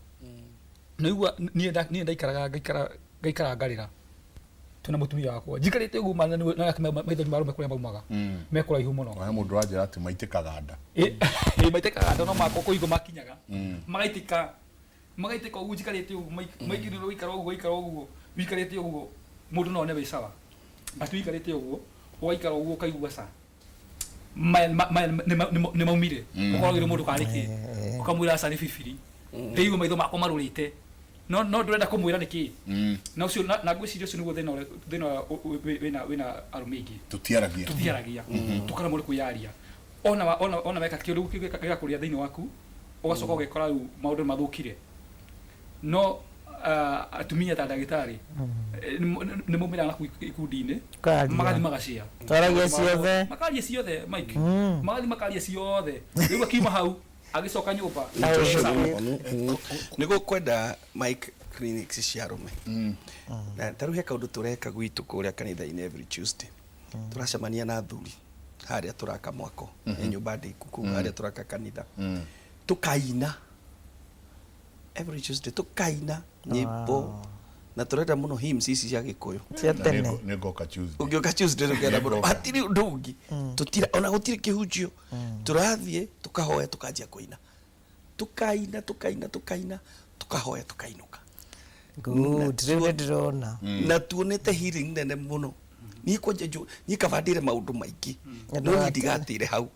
Naigua niĩ ndaikaraga ngaikara ngaikara ngarĩra twĩna mũtumia wakwa njikarĩte ũguo na maithori ma arũme kũrĩa maumaga me kũraihu mũno. He mũndũ ũranjĩra atĩ maitĩkaga nda. Ĩ, maitĩkaga nda no makwa kũhingo makinyaga magaitĩka magaitĩka ũguo njikarĩte ũguo. Mike, nĩ ũikara ũguo, ũikara ũguo, ũikarĩte ũguo, mũndũ no one wĩ sawa, but ũikarĩte ũguo, ũgaikara ũguo ũkaigua ca maya maya nĩ maumire. Ũkoragĩrwo mũndũ karĩ kĩ, ũkamwĩra aca nĩ bibiri ndĩigua maitho makwa marũrĩte, no ndũrenda kũmwĩra nĩkĩ. Na ũcio na ngwĩciria ũcio nĩguo thĩna ũrĩa thĩna ũrĩa wĩna arũme aingĩ. Tũtiaragia. Tũtiaragia, tũkaremwo nĩ kwĩyaria. Ona weka kĩũndũ kĩu gĩgakũrĩa thĩinĩ waku, ũgacoka ũgekora rĩu maũndũ nĩ mathũkire. No atumia ta ndagĩtarĩ nĩ maumĩraga na kũu ikundi-inĩ. Kwaria. Magathiĩ magacia. Twaragia ciothe. Makaria ciothe, Mike. Magathiĩ makaria ciothe, rĩu akiuma hau agĩcoka nyũmba. Nĩ gũkwenda Mike clinics cia arũme na ta rĩu he kaũndũ tũreka gwitũ kũrĩa kanitha-inĩ. Every Tuesday tũracemania na athuri harĩa tũraka mwako nĩ nyũmba ndĩku kũu harĩa tũraka kanitha, tũkaina every Tuesday, tũkaina nyĩmbo na tũrenda mũno hymns ici cia Gĩkũyũ. Cia tene. Nĩ ngoka Tuesday. Ũngĩũka Tuesday tũkenda mũno. Nĩngoka. Hatirĩ ũndũ ũngĩ tũtira, ona gũtirĩ kĩhunjio, tũrathiĩ tũkahoya, tũkanjia kũina, tũkaina, tũkaina, tũkaina, tũkahoya, tũkainũka. Good. Rĩu nĩ ndĩrona. Na tuonete healing nene mũno. Niĩ kwanja niĩ kaba ndĩre maũndũ maingĩ no niĩ ndigatĩre hau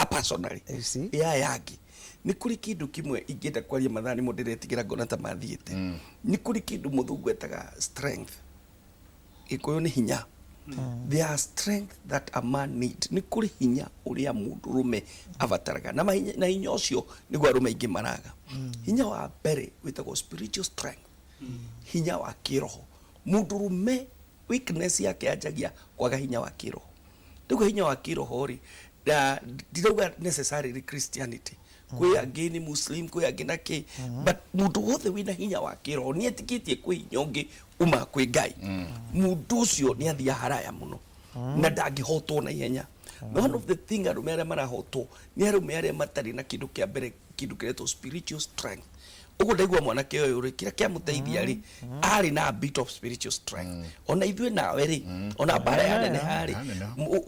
personally. You see? Ya yangĩ nĩ kũrĩ kĩndũ kĩmwe ingĩenda kwaria, mathaa nĩmo ndĩretigĩra ngona ta mathiĩte. Nĩ kũrĩ kĩndũ mũthũngũ etaga strength, Gĩkũyũ nĩ hinya. There are strength that a man need. Nĩ kũrĩ hinya ũrĩa mũndũrũme abataraga na na hinya ũcio nĩguo arũme aingĩ maraga. Hinya wa mbere wĩtagwo spiritual strength, hinya wa kĩroho. Mũndũrũme weakness yake yanjagia kwaga hinya wa kĩroho. Rĩu hinya wa kĩroho rĩ, na ndirauga necessarily Christianity, kwĩ angĩ nĩ Muslim, kwĩ angĩ na kĩ, but mũndũ wothe wĩna hinya wa kĩroho nĩ etĩkĩtie kwĩ hinya ũngĩ uma kwĩ Ngai, mũndũ ũcio nĩ athiaga haraya mũno na ndangĩhotwo na ihenya. One of the thing arũme arĩa marahotwo nĩ arũme arĩa matarĩ na kĩndũ kĩa mbere, kĩndũ kĩretwo spiritual strength. Ũguo ndaigua mwanake ũyũ rĩ, kĩrĩa kĩamũteithia rĩ, arĩ na a bit of spiritual strength. Ona ithuĩ nawe rĩ, ona mbara ya neneha rĩ,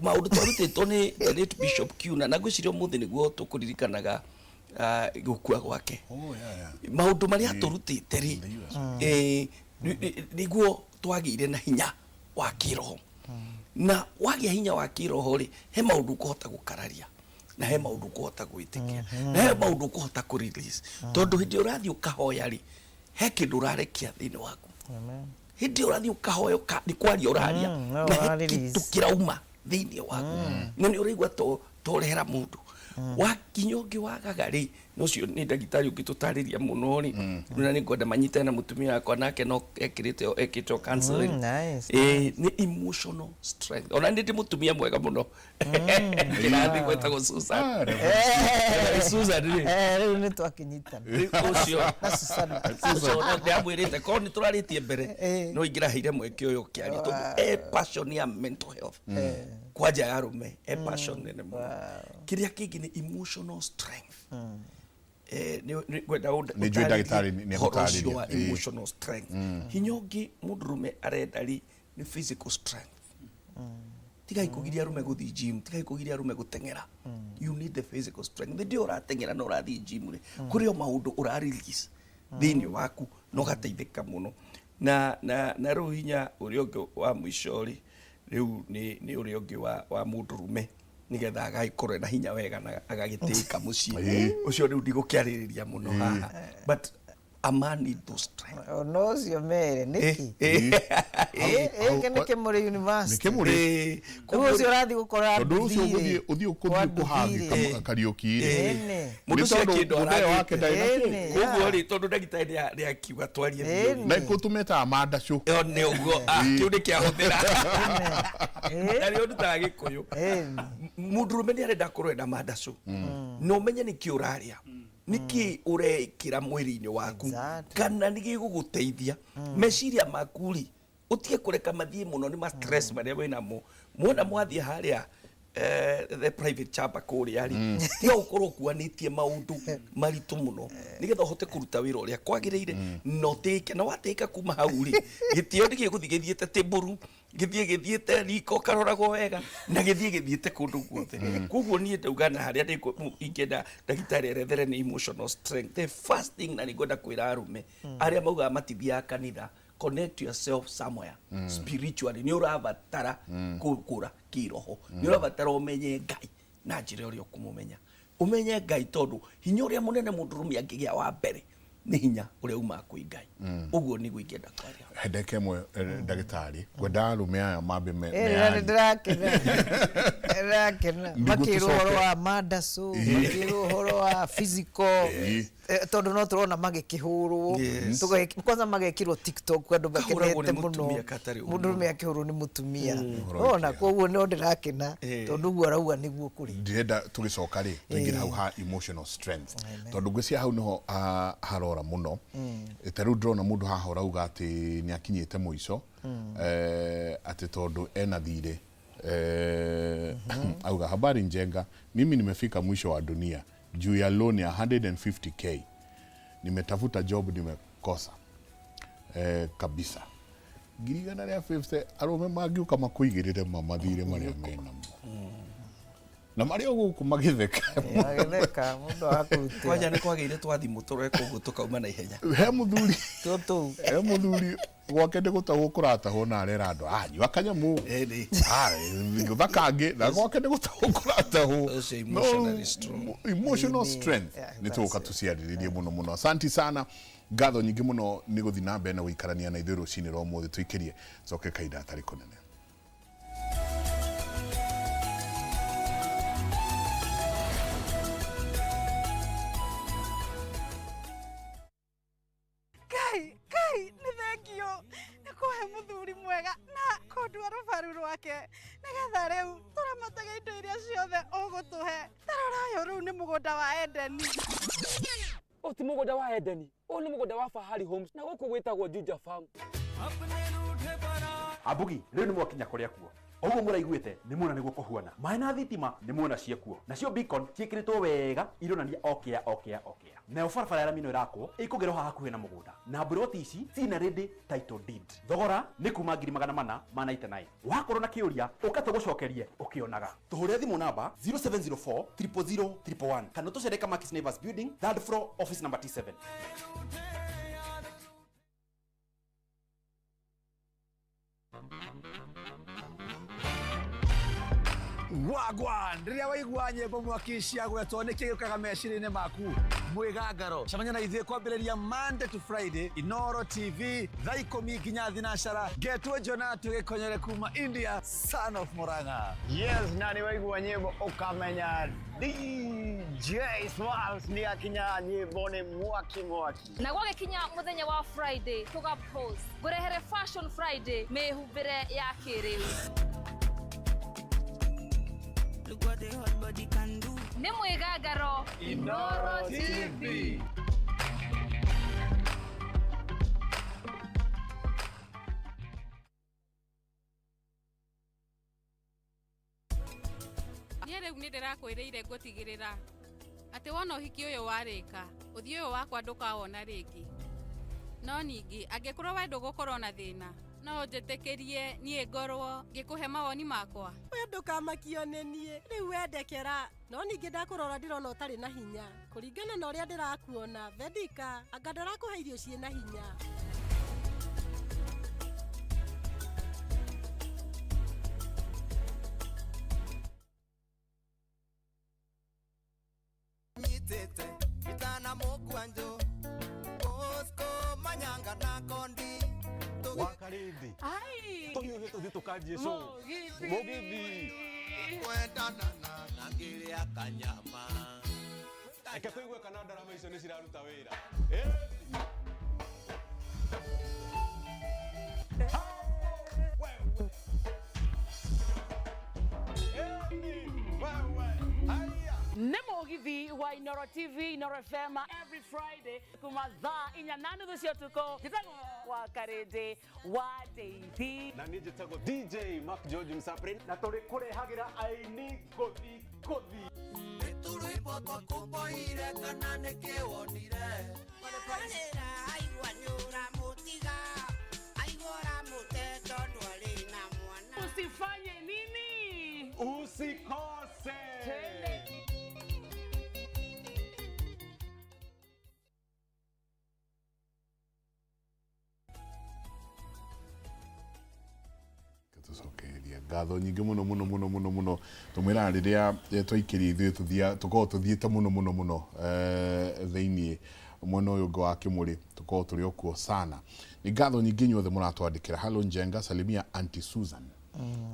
maũndũ twarutĩtwo nĩ the late Bishop Kiuna, na ngwĩciria ũmũthĩ nĩguo tũkũririkanaga gũkua gwake. Maũndũ marĩa atũrutĩte rĩ, nĩguo twagĩire na hinya wa kĩroho. Na wagĩa hinya wa kĩroho rĩ, he maũndũ ũkũhota gũkararia, na he maũndũ ũkũhota gwĩtĩkia, na he maũndũ ũkũhota kũ release, tondũ hĩndĩ ĩrĩa ũrathiĩ ũkahoya rĩ, he kĩndũ ũrarekia thĩinĩ waku. Hĩndĩ ĩyo ũrathiĩ ũkahoya, nĩ kwaria ũraria, no na he ũra release. kĩndũ kĩrauma thĩinĩ waku, na nĩ ũraigua to torehera mũndũ wakinya ũngĩ wagaga rĩ. Na ũcio nĩ ndagĩtarĩ ũngĩtũtarĩria mũno rĩ, na nĩ ngwenda manyitane na mũtumia wakwa, nake no ekĩrĩte ekĩte o counseling. Nice. Nĩ emotional strength. Ona nĩ ndĩ mũtumia mwega mũno kĩrathi, gwetagwo Susan. Susan rĩ, Rĩu nĩ twakinyitana. Rĩu ũcio na Susana. Ũcio ndĩramwĩrĩte korwo nĩ tũrarĩtie mbere, no ingĩraheire mweke ũyũ ũkĩaria, tondũ e passion ya mental health kwanja ya arũme, e passion nene mũno. Kĩrĩa kĩngĩ nĩ emotional strength. Nĩ ngwenda Nĩ njũĩ ndagĩtarĩ nĩ ũhoro ũcio wa egũtarĩria. Emotional strength. Hinya ũngĩ mũndũrũme arenda rĩ, nĩ physical strength. Tigai kũgiria arũme gũthiĩ gym, tigai kũgiria arũme gũteng'era. You need the physical strength. Hĩndĩ ĩyo ũrateng'era na ũrathiĩ gym rĩ, kũrĩ o maũndũ ũra release thĩinĩ waku na ũgateithĩka mũno. Na rĩu hinya ũrĩa ũngĩ wa mũico rĩ, rĩu nĩ ũrĩa ũngĩ wa mũndũrũme, nĩgetha agagĩkorwo na hinya wega na agagĩtĩĩka mũciĩ. Ũcio rĩu ndigũkĩarĩrĩria mũno haha, but a man need those strength. Ona ũcio mere nĩkĩ ĩkĩ nĩkĩ mũrĩ university? Nĩkĩ mũrĩ? Rĩu ũcio ũrathiĩ gũkora Tondũ ũcio nduthi rĩ. ũgũthiĩ ũthiĩ Kwa kũthiĩ kũhagi nduthi rĩ. Kariũki rĩ. Ĩnĩ. Mũndũ Nĩ ũcio tondũ kĩndũ mũthee wake aragĩte. ndarĩ na kĩ. Ĩnĩ. Koguo rĩ, tondũ ndagĩtarĩ nĩ akiuga twarie biũ. Na kũ tũmetaga mandacũ. Ĩyo nĩ ũguo, kĩu nĩ kĩahũthĩra na nĩo ndutaga Gĩkũyũ. Mũndũrũme nĩ arenda akorwo ena mandacũ, na ũmenye nĩkĩ ũrarĩa, nĩkĩ ũrekĩra mwĩrĩ-inĩ waku, kana nĩ gĩgũgũteithia meciria maku rĩ, ũtige kũreka mathiĩ mũno nĩ ma stress marĩa wĩnamo. Mwona mwathiĩ harĩa the private chamber kũrĩa rĩ, tiga gũkorwo ũkuanĩtie maũndũ maritũ mũno, nĩgetha ũhote kũruta wĩra ũrĩa kwagĩrĩire na ũtĩĩke. Na watĩĩka kuma hau rĩ, gĩtĩo nĩ gĩgũthiĩ gĩthiĩte tĩmbũru, gĩthiĩ gĩthiĩte riko karoragwo wega, na gĩthiĩ gĩthiĩte kũndũ guothe. Koguo niĩ ndauga na harĩa ingĩenda ndagĩtarĩ erethere nĩ emotional strength, the first thing. Na nĩngwenda kwĩra arũme arĩa maugaga matithiaga kanitha, connect yourself somewhere spiritually. Nĩ ũrabatara gũkũra kĩroho, nĩ ũrabatara ũmenye Ngai na njĩra ĩrĩa ũkũmũmenya, ũmenye Ngai, tondũ hinya ũrĩa mũnene mũndũrũme angĩgĩa wa mbere nĩ hinya ũrĩa umaga kwĩ Ngai. Ũguo nĩguo ingĩenda kwaria. Ndagĩka ĩmwe, ndagĩtarĩ, ngwenda arũme aya mambe Na nĩ meyarie. ndĩrakena Nĩguo makĩrwo tũcoke. ũhoro wa mandacũ, makĩrwo ũhoro wa physical, tondũ no tũrona magĩkĩhũrwo. Kwanza magekĩrwo TikTok, andũ Kahũragwo makenete nĩ mũno. mũtumia katarĩ ũru. Mũndũrũme akĩhũrwo nĩ mũtumia. Ũhoro Ona koguo no ndĩrakena, tondũ ũguo arauga nĩguo kũrĩ. Ndĩrenda tũgĩcoka rĩ, tũingĩre hau ha emotional strength, tondũ ngwĩciria hau nĩho harora mũno. Ta rĩu ndĩrona mũndũ haha ũrauga atĩ nĩ akinyĩte mũico, atĩ tondũ ena thirĩ. Auga, "Habari Njenga, mimi nimefika mwisho wa dunia juu ya loan ya 150K. Nimetafuta job, nimekosa kabisa." 150,000, arũme mangĩũka makũigĩrĩre mamathirĩ marĩa menamo na marĩ o gũkũ magĩtheka. Magĩtheka mũndũ agakũrutĩra. Kwanja nĩ kwagĩire twathimũ tũreka ũguo tũkauma na ihenya. He mũthuri Tuo tũu. He mũthuri gwake nĩ gũtahwo kũratahwo, na arera andũ, anyua kanyamũ. Ĩni. Gũtha kangĩ, na gwake nĩ gũtahwo kũratahwo. Ũcio emotionally strong. Emotional strength nĩ tũgũka tũciarĩrĩrie mũno mũno. Asanti sana, ngatho nyingĩ mũno nĩ gũthiĩ na mbere na gũikarania na ithuĩ rũcinĩ rwa ũmũthĩ. Tũikĩrie coke kahinda gatarĩ kũnene. Ngai, Ngai, nĩ thengio nĩ kũhe mũthuri mwega na kũndua rũbaru rwake, nĩgetha rĩu tũramatage indo iria ciothe ũgũtũhe. Tarora, ũyũ rĩu nĩ mũgũnda wa Edeni. Ũyũ ti mũgũnda wa Edeni, ũyũ nĩ mũgũnda wa Fahari Homes, na gũkũ gwĩtagwo Juja Farm. Ambugi rĩu nĩ mwakinya kũrĩa kuo. Oguo mũraiguĩte nĩ muona nĩguo kũhuana. Maĩ na thitima nĩ muona ciĩkuo. Nacio beacon ciĩkĩrĩtwo wega ironania o kĩa o kĩa o kĩa. Nayo barabara ya rami ĩno ĩrakwo ĩkũgerwo haha hakuhĩ na mũgũnda. Na mburoti ici ciina ready title deed. Thogora nĩ kuma 499,000. Wakorwo na kĩũria ũka tũgũcokerie ũkĩonaga. Tũhũrĩre thimũ namba 0704 000 111 kana ũtũcere Kamakis Neighbors Building, third floor, office number T7. Wagwan rĩrĩa waigua nyĩmbo mwaki ciagwetwo nĩkĩ gĩũkaga meciria-inĩ maku mwĩgangaro cemania na ithuĩ kwambĩrĩria Monday to Friday Inoro TV thaa ikũmi nginya thinacara ngetwo Jona tũgĩkonyere kuma India son of Murang'a. Yes, na nĩ waigua nyĩmbo ũkamenya DJ Smalls nĩ akinya nyĩmbo nĩ mwaki mwaki. Na gwagĩkinya mũthenya wa Friday tũga pose ngũrehere Fashion Friday mĩhumbĩre ya kĩrĩu. Nĩ mwĩgangaro Inoro TV. Niĩ rĩu nĩ ndĩrakwĩrĩire ngũtigĩrĩra atĩ wona ũhiki ũyũ warĩka ũthiũ ũyũ wakwa ndũkawona rĩngĩ. No ningĩ angĩkorwo we ndũgũkorwo na thĩna no ũnjĩtĩkĩrie niĩ ngorwo ngĩkũhe mawoni makwa. We ndũkamakio nĩ niĩ rĩu wendekera no ningĩ ndakũrora ndĩrona ũtarĩ na hinya kũringana na ũrĩa ndĩrakuona Vedika anga ndarakũhe irio ciĩna hinya. Nyitĩte itana mũkwanjũ Bosco manyanga na kondi. Wakarĩndĩ tũhiũhe tũthiĩ tũkanjie show. Mũgithi. Mũgithi. Kwendana na ngĩrĩa kanyama. Reke tũigue kana ndarama icio nĩ ciraruta wĩra. Nĩ mũgithi wa Inoro TV, Inoro FM every Friday kuma thaa inya na nuthu cia ũtukũ. Njĩtagwo wa Karĩndĩ wa Ndeithi. Na niĩ njĩtagwo DJ Mark George Msapri na tũrĩ kũrehagĩra aini ngũthi ngũthi. Tũrwĩmbo twakũmboire kana nĩkĩ wonire. Aigua nĩ ũramũtiga aigua ũramũte tondũ arĩ na mwana. Usifanye nini? Usikose. Twende. Tũcokereria ngatho nyingĩ mũno mũno mũno mũno mũno tũmwĩraga rĩrĩa twaikĩria ithuĩ tũkoragwo tũthiĩte mũno mũno mũno thĩiniĩ mwena ũyũ ũngĩ wa kĩmũrĩ tũkoragwo tũrĩ o kuo sana. Nĩ ngatho nyingĩ inyuothe mũratwandĩkĩra. Hello Njenga, salimia Auntie Susan.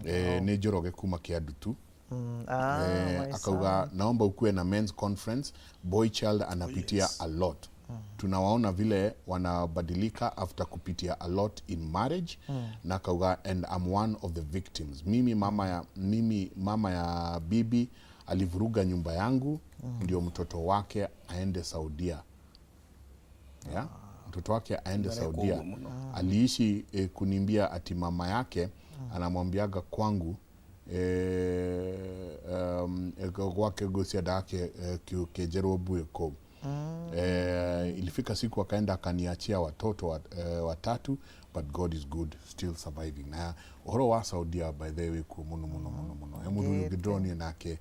Nĩ Njoroge kuma Kĩandutu. My Akauga son. Naomba ukuwe na men's conference, boy child anapitia a lot. Tunawaona vile wanabadilika after kupitia a lot in marriage. Na akauga and I'm one of the victims. Mimi mama ya bibi alivuruga nyumba yangu ndio mtoto wake aende Saudia. Yeah? Mtoto wake aende Mbere Saudia. kuugwo mũno. Aliishi kunimbia ati mama yake anamwambiaga kwangu gwake gucia yake kĩnjerwo mbuĩ kũu. Ilifika siku akaenda akaniachia watoto watatu, but God is good, still surviving. Na ũhoro wa Saudia by the way kuo mũno mũno mũno mũno. He mũthuri ũngĩ ndĩronire nake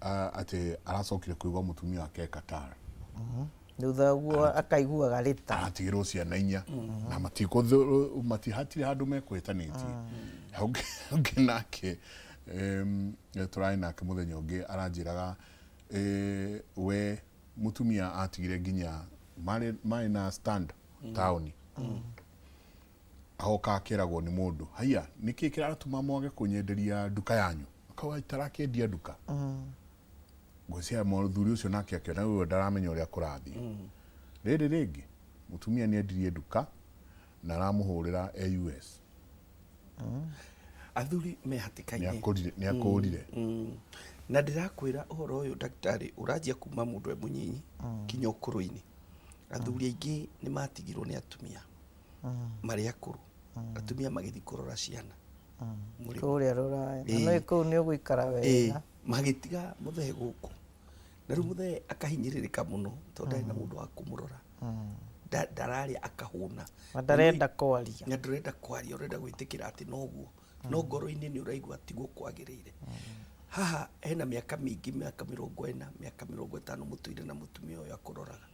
atĩ aracokire kũigua mũtumia wake e Qatar. Thutha ũguo akaiguaga rĩta. Aratigĩrwo ciana inya na matihatirĩ handũ mekwĩtanĩtie. Ũngĩ nake tũrarĩ nake mũthenya ũngĩ aranjĩraga we mũtumia atigire nginya marĩ na stand taũni. Agoka akeragwo nĩ mũndũ haiya nĩkĩ kĩratũma mwage kũnyenderia nduka yanyu, akauga itarakĩendia nduka. Ngwĩciria mũthuri ũcio nake akĩona ũyũ ndaramenya ũrĩa kũrathiĩ. Rĩrĩ rĩngĩ mũtumia nĩ endirie nduka na aramũhũrĩra e US. Athuri me hatĩka-inĩ. Nĩakũrire. Na ndĩrakwĩra ũhoro ũyũ ndagĩtarĩ ũranjia kuma mũndũ e mũnyinyi kinya ũkũrũ-inĩ. Athuri aingĩ nĩ matigirwo nĩ atumia marĩ akũrũ. Atumia magĩthiĩ kũrora ciana. Mũrĩmo. Kũrĩa rũraya. Na Ĩĩ. nĩ kũu nĩ ũgũikara Ĩĩ, wega. magĩtiga mũthee gũkũ na rĩu mũthee akahinyĩrĩrĩka mũno tondũ ndarĩ na mũndũ wa kũmũrora. Ndararĩa akahũna. Na ndarenda kwaria. Na ndũrenda kwaria, ũrenda gwĩtĩkĩra atĩ noguo, no ngoro-inĩ nĩ ũraigua tiguo kwagĩrĩire. Haha hena mĩaka mĩingĩ, mĩaka 40, mĩaka 50 mũtũire na mũtumia ũyũ akũroraga,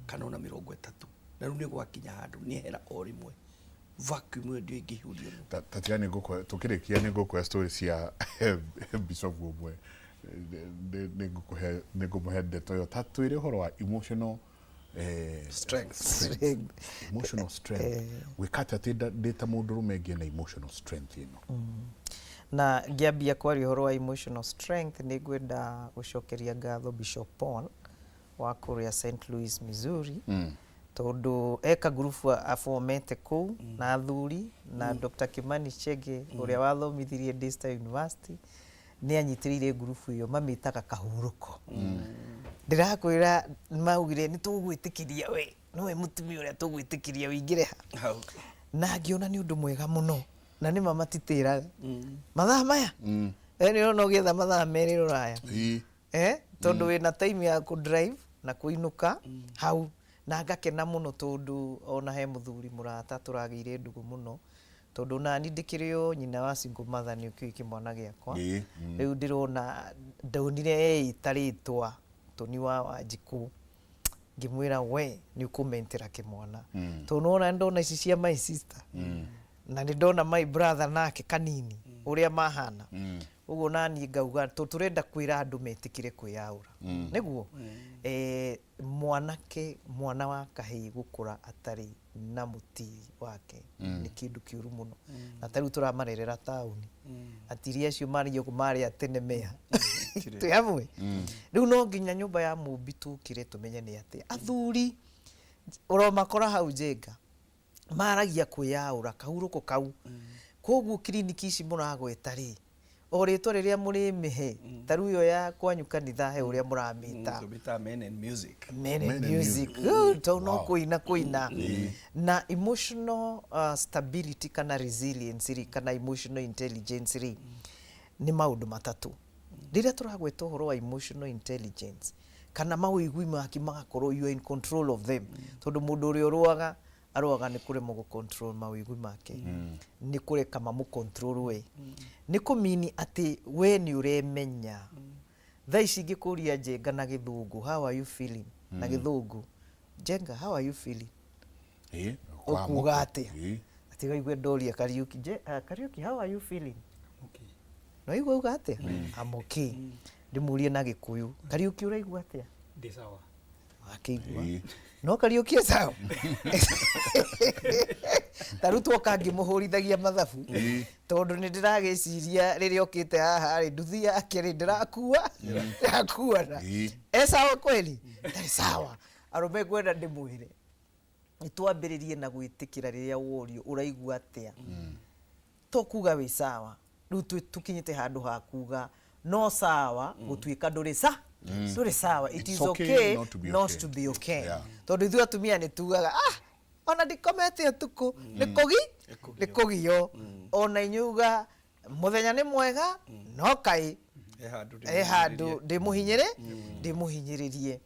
kana ona 30, na rĩu nĩ gwakinya handũ nĩ ehera o rĩmwe, vacuum ĩyo ndĩo ĩngĩihũrio nũ. Ta tiga nĩ ngũkũhe tũkĩrĩkia nĩ ngũkũhe story cia bishop ũmwe nĩ ngũkũhe nĩ ngũmũhe ndeto ĩyo ta twĩre ũhoro wa emotional strength. Strength. Emotional strength gwĩka atĩa atĩ ndĩ ta mũndũrũme ngĩe na emotional strength ĩno? Na ngĩambia kwaria ũhoro wa emotional strength nĩ ngwenda gũcokeria ngatho Bishop Paul wa kũrĩa St. Louis, Missouri, tondũ eka ngurubu abomete kũu na athuri na Dr. Kimani Chege ũrĩa wathomithirie Daystar University nĩ anyitĩrĩire ngurubu ĩyo mamĩtaga kahurũko. Ndĩrakwĩra maugire nĩ tũgwĩtĩkĩria we nĩwe mũtumia ũrĩa tũgwĩtĩkĩria ũingĩre ha hau, na ngĩona nĩ ũndũ mwega mũno na nĩ ma matitĩraga mathaa maya. Nĩ ũrona ũgĩetha mathaa merĩ rũraya, tondũ wĩna time ya kũ drive na kũinũka hau, na ngakena mũno tondũ ona he mũthuri mũrata tũragĩire ndũgũ mũno, tondũ nani ndĩkĩrĩ o nyina wa single mother, nĩ ũkĩũĩ kĩmwana gĩakwa. Rĩu ndĩrona ndonire eĩta rĩtwa Toni wa Wanjikũ, ngĩmwĩra we nĩ ũkũmentera kĩmwana, tondũ nĩwona nĩ ndona ici cia my sister na nĩ ndona my brother nake kanini ũrĩa mahana ũguo, naniĩ ngauga tondũ tũrenda kwĩra andũ metĩkĩre kwĩyaũra nĩguo mwanake mwana wa kahĩĩ gũkũra atarĩ na mũtiri wake nĩ kĩndũ kĩũru mũno. Na ta rĩu tũramarerera taũni, atiri acio marĩ gũkũ marĩ a tene meha twĩ hamwe. Rĩu no nginya nyũmba ya mũmbi tũkĩre tũmenye nĩ atĩa athuri ũromakora hau njenga maragia kwĩyaũra kahurũko kau. Koguo kiriniki ici mũragweta rĩ, o rĩtwa rĩrĩa mũrĩmĩhe, ta rĩu ĩyo ya kwanyu kanitha he ũrĩa mũramĩta? Tũmĩtaga Men and Music. Men and Music. Good, tondũ no kũina kũina na emotional stability kana resilience rĩ, kana emotional intelligence rĩ, nĩ maũndũ matatũ. Rĩrĩa tũragweta ũhoro wa emotional intelligence kana mawĩigwi maki magakorwo you are in control of them, tondũ mũndũ ũrĩa ũrũaga arũaga nĩ kũremwo gũ control mawĩigwi make, nĩ kũreka mamũ control we, nĩ kũmini atĩ we nĩ ũremenya. Thaa ici ingĩkũria Njenga na gĩthũngũ, "How are you feeling?" Na gĩthũngũ, Njenga, how are you feeling? Ũkuga atĩa? Atĩ waigue ndoria Kariuki, "Kariuki, how are you feeling?" No igua uga atĩa? "I'm okay." Ndĩmũrie na gĩkũyũ, "Kariuki, ũraigua atĩa?" Ndĩ sawa. Akĩigua no Kariuki e sawa. Ta rĩu twoka ngĩmũhũrithagia mathabu, tondũ nĩ ndĩragĩciria rĩrĩa okĩte haha rĩ, nduthi yake rĩ, ndĩrakua ndĩrakuana e sawa kweli, ndarĩ sawa. Arũme, ngwenda ndĩmwĩre nĩ twambĩrĩrie na gwĩtĩkĩra rĩrĩa worio ũraigua atĩa, to kuga wĩ sawa. Rĩu tũkinyĩte handũ ha kuga no sawa gũtuĩka ndũrĩ sa ndũrĩ sawa. It It's is okay okay not to be not okay. to be okay. Tondũ ithuĩ atumia nĩ tugaga, "Ah, ona ndikomete ũtukũ, nĩ kũgi nĩ kũgio." Ona inyuĩ uga mũthenya nĩ mwega, no kaĩ he handũ he handũ ndĩmũhinyĩrĩ ndĩmũhinyĩrĩrie.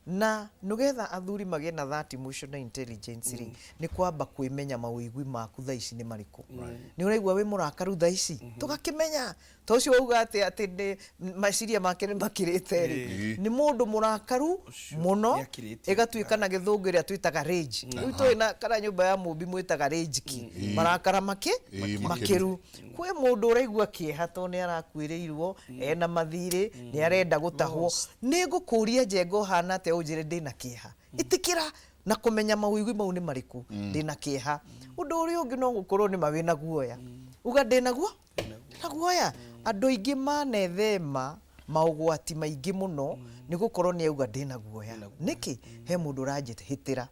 Na nĩgetha athuri magĩe na that emotional intelligence rĩ, nĩ kwamba kwĩmenya mawĩigwi maku thaa ici nĩ marĩkũ. Nĩ ũraigua wĩ mũrakaru thaa ici, tũgakĩmenya ta ũcio wauga atĩ nĩ meciria make nĩ makĩrĩte rĩ, nĩ mũndũ mũrakaru mũno. Nĩakĩrĩtie. Ĩgatuĩka na gĩthũngũ ĩrĩa twĩtaga rage. Rĩu tũĩ na kana nyũmba ya mũmbi mwĩtaga rage ki marakara makĩ Ĩĩ, makĩru. Kwĩ mũndũ ũraigua kĩeha tondũ nĩ arakuĩrĩirwo, ena mathirĩ, nĩ arenda gũtahwo. Nĩ ngũkũria, Njenga, ũhana atĩa? Ũnjĩre ndĩna kĩeha. Ĩtĩkĩra na kũmenya mawĩigwi mau nĩ marĩkũ. Ndĩna kĩeha. Ũndũ ũrĩa ũngĩ no gũkorwo nĩ ma wĩna guoya, uga ndĩna guo ndĩna guoya. Andũ aingĩ manethema maũgwati maingĩ mũno nĩ gũkorwo nĩ auga ndĩna guoya. Nĩkĩ? He mũndũ ũranjĩhĩtĩra.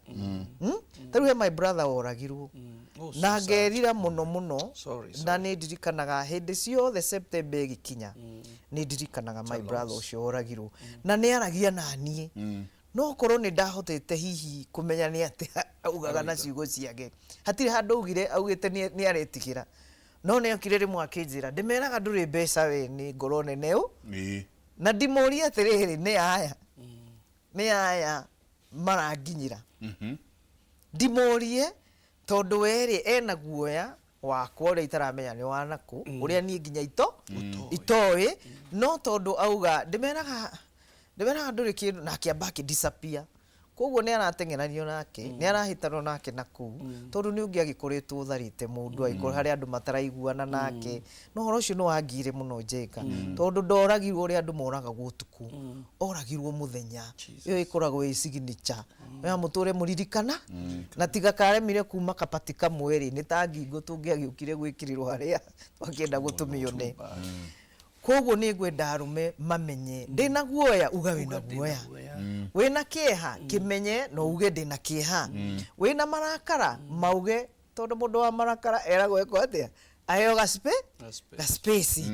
Ta rĩu he my brother woragirwo Oh, so na sad. ngerira mũno mũno. Sorry, Na nĩ ndirikanaga hĩndĩ ciothe September ĩgĩkinya, nĩ ndirikanaga my brother ũcio woragirwo, na nĩ aragia na niĩ, no korwo nĩ ndahotete hihi kũmenya nĩ atĩa augaga na ciugo ciake. Hatirĩ handũ augire augĩte nĩ aretigĩra. No nĩ okire rĩmwe akĩnjĩra, ndĩmeraga ndũrĩ mbeca we nĩ ngoro nene ũ. Na ndimũrie atĩrĩrĩ, nĩ aya nĩ aya maranginyĩra. Ndimũrie tondũ we rĩ ena guoya wakwa ũrĩa itaramenya nĩ wa nakũ, ũrĩa niĩ nginya ito itoĩ, no tondũ auga ndĩmeraga ndĩmeraga ndũrĩ kĩndũ, na akĩamba akĩ disappear. Koguo nĩ arateng'eranio nake, nĩ arahĩtanwo nake na kũu, tondũ nĩ ũngĩagĩkoretwo ũtharĩte mũndũ angĩkorwo harĩ andũ mataraiguana nake. No ũhoro ũcio nĩ wangire mũno Njenga, tondũ ndoragirwo ũrĩa andũ moragagwo ũtukũ, oragirwo mũthenya. Ĩyo ĩkoragwo ĩ signature ya mũtũre mũririkana, na tiga karemire kuma kabati kamwe rĩ, nĩ ta ngingo tũngĩagĩũkire gwĩkĩrĩrwo harĩa twakĩenda gũtũmĩone. Koguo nĩ ngwenda arũme mamenye ndĩna guoya, uga wĩna guoya, wĩna kĩeha kĩmenye na uge ndĩna kĩeha, wĩna marakara mauge, tondũ mũndũ wa marakara eragwo eko atĩa, aheo ga space.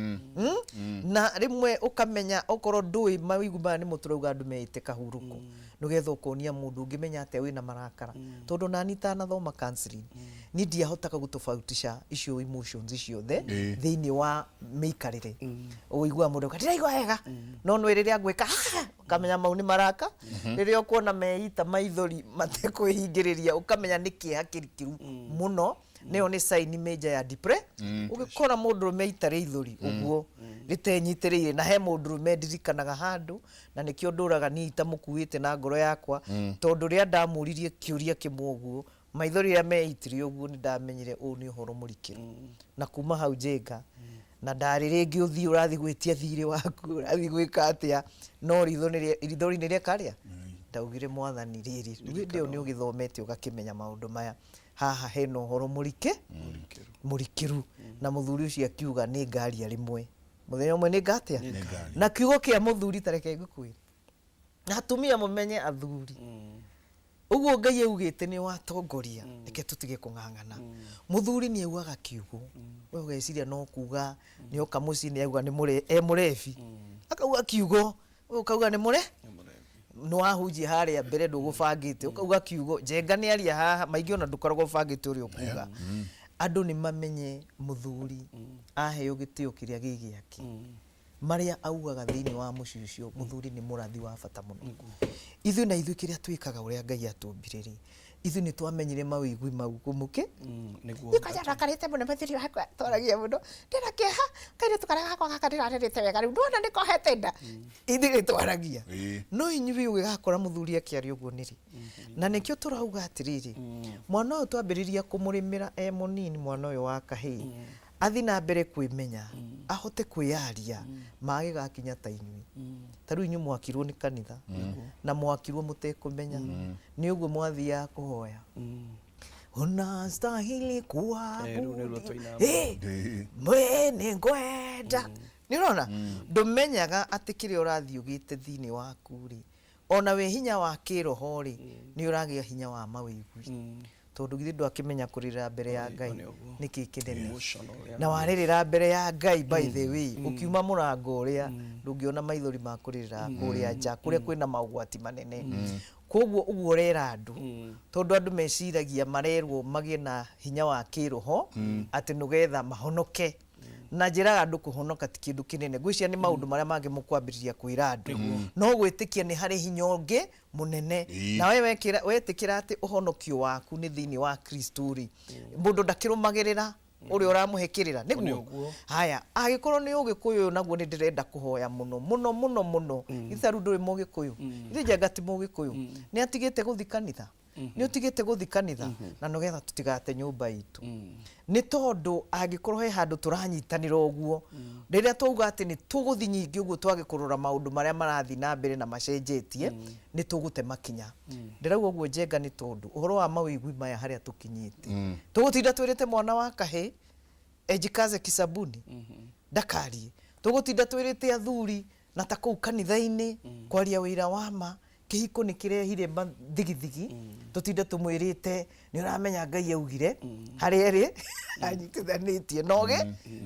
Na rĩmwe ũkamenya okorwo ndũĩ mawĩigwi maya nĩmo tũrauga andũ meĩte kahurũko, nĩgetha ũkonia mũndũ ũngĩmenya atĩa wĩna marakara, tondũ nani itanathoma counseling niĩ ndiahotaga gũtofautisha icio emotions ciothe thĩinĩ wa mĩikarĩre. Ũiguaga mũndũ auga ndĩraigua wega, no nĩ rĩrĩa ngwĩka ũkamenya mau nĩ maraka. Rĩrĩa ũkuona meita maithori matekwĩhingĩrĩria, ũkamenya nĩ kĩeha kĩrikĩru mũno, nĩyo nĩ sign major ya depre. Ũgĩkora mũndũrũme aita rĩithori ũguo rĩtenyitĩrĩire, na he mũndũrũme ndirikanaga handũ, na nĩkĩo ndũraga niĩ itamũkuĩte na ngoro yakwa, tondũ rĩrĩa ndamũririe kĩũria kĩmwe ũguo, maithori rĩrĩa meitire ũguo, nĩ ndamenyire ũyũ nĩ ũhoro mũrikĩru. Na kuma hau Njenga, na ndarĩ rĩngĩ ũthiĩ ũrathiĩ gwĩtia thirĩ waku, ũrathiĩ gwĩka atĩa, no ritho rithori nĩ rĩeka rĩa ndaugire mwathani rĩrĩ, rĩu hĩndĩ ĩyo nĩ ũgĩthomete ũgakĩmenya maũndũ maya, haha hena ũhoro mũrikĩ mũrikĩru. Na mũthuri ũcio akiuga nĩ ngaria rĩmwe mũthenya ũmwe, nĩ ngatia na kiugo kĩa mũthuri. Ta reke ngũkwĩre, na atumia mũmenye athuri ũguo Ngai augĩte nĩ watongoria, reke tũtige kũng'ang'ana. Mũthuri nĩ augaga kiugo, we ũgeciria no kuga nĩ oka mũciĩ nĩ auga nĩ mũre e mũrebi, akauga kiugo, we ũkauga nĩ mũre nĩ wahunjia harĩa mbere ndũgũbangĩte, ũkauga kiugo Njenga nĩ aria haha maingĩ ona ndũkoragwo ũbangĩte ũrĩa ũkuga. Andũ nĩ mamenye mũthuri aheo gĩtĩo kĩrĩa gĩ gĩake, marĩa augaga thĩinĩ wa mũciĩ ũcio, mũthuri nĩ mũrathi wa bata mũno. Ithuĩ na ithuĩ kĩrĩa twĩkaga, ũrĩa Ngai atũmbire rĩ, ithuĩ nĩ twamenyire mawĩigwi mau kũmũkĩ. Nĩguo. Kwanja ndakarĩte mũno mũthuri wakwa, twaragia mũno, ndĩna kĩeha kairĩtu karĩa gakwa gaka ndĩrarerete wega rĩu ndwona nĩ kohete nda. Ithuĩ nĩ twaragia, no inyuĩ ũgĩgakora mũthuri akĩaria ũguo nĩrĩ, na nĩkĩo tũrauga atĩrĩrĩ, mwana ũyũ twambĩrĩria kũmũrĩmĩra e mũnini, mwana ũyũ wa kahĩĩ athi na mbere kwĩmenya, ahote kwĩyaria, magĩgakinya ta inyuĩ. Ta rĩu inyuĩ mwakirwo nĩ kanitha na mwakirwo mũtekũmenya, nĩ ũguo mwathiaga kũhoya unastahili Rĩu nĩruo kuabudiwa twaina. Mwe nĩ ngwenda nĩ ũrona ndũmenyaga atĩ kĩrĩa ũrathiĩ ũgĩte thĩinĩ waku rĩ, ona wĩ hinya wa kĩroho rĩ, nĩ ũragĩa hinya wa mawĩigwi, tondũ githĩ ndwakĩmenya kũrĩrĩra mbere ya Ngai nĩkĩ kĩnene? Emotional, yeah. Na warĩrĩra mbere ya Ngai, by the way, ũkiuma mũrango ũrĩa ndũngĩona maithori ma kũrĩrĩra kũrĩa nja kũrĩa kwĩna maũgwati manene. Koguo ũguo ũrera andũ, tondũ andũ meciragia marerwo magĩe na hinya wa kĩroho atĩ nĩgetha mahonoke, na njĩraga andũ kũhonoka ti kĩndũ kĩnene. Ngwĩciria nĩ maũndũ marĩa mangĩ mũkwambĩrĩria kwĩra andũ, no gwĩtĩkia nĩ harĩ hinya ũngĩ mũnene. Na we wetĩkĩra atĩ ũhonokio waku nĩ thĩinĩ wa Kristo rĩ, mũndũ ndakĩrũmagĩrĩra ũrĩa ũramũhe kĩrĩra nĩguo. Haya, angĩkorwo nĩ ũgĩkũyũ ũyũ naguo nĩ ndĩrenda kũhoya mũno mũno mũno mũno. Itharu ndũrĩ mũgĩkũyũ, ithe Njenga ti mũgĩkũyũ, nĩ atigĩte gũthi kanitha, nĩ ũtigĩte gũthi kanitha, na nĩgetha tũtigate nyũmba itũ, nĩ tondũ angĩkorwo he handũ tũranyitanĩra ũguo, rĩrĩa twauga atĩ nĩ tũgũthi nyingĩ ũguo, twage kũrora maũndũ marĩa marathiĩ na mbere na macenjetie, nĩ tũgũte makinya. Ndĩrauga ũguo Njenga nĩ tondũ ũhoro wa mawĩigwi maya harĩa tũkinyĩte, tũgũtinda twĩrĩte mwana wa kahĩ ejikaze kisabuni ndakarie, tũgũtinda twĩrĩte athuri na ta kũu kanitha-inĩ kwaria wĩra wa ma, kĩhiko nĩ kĩrehire mathigithigi, tũtinde tũmwĩrĩte nĩ ũramenya Ngai augire harĩa erĩ anyitithanĩtie no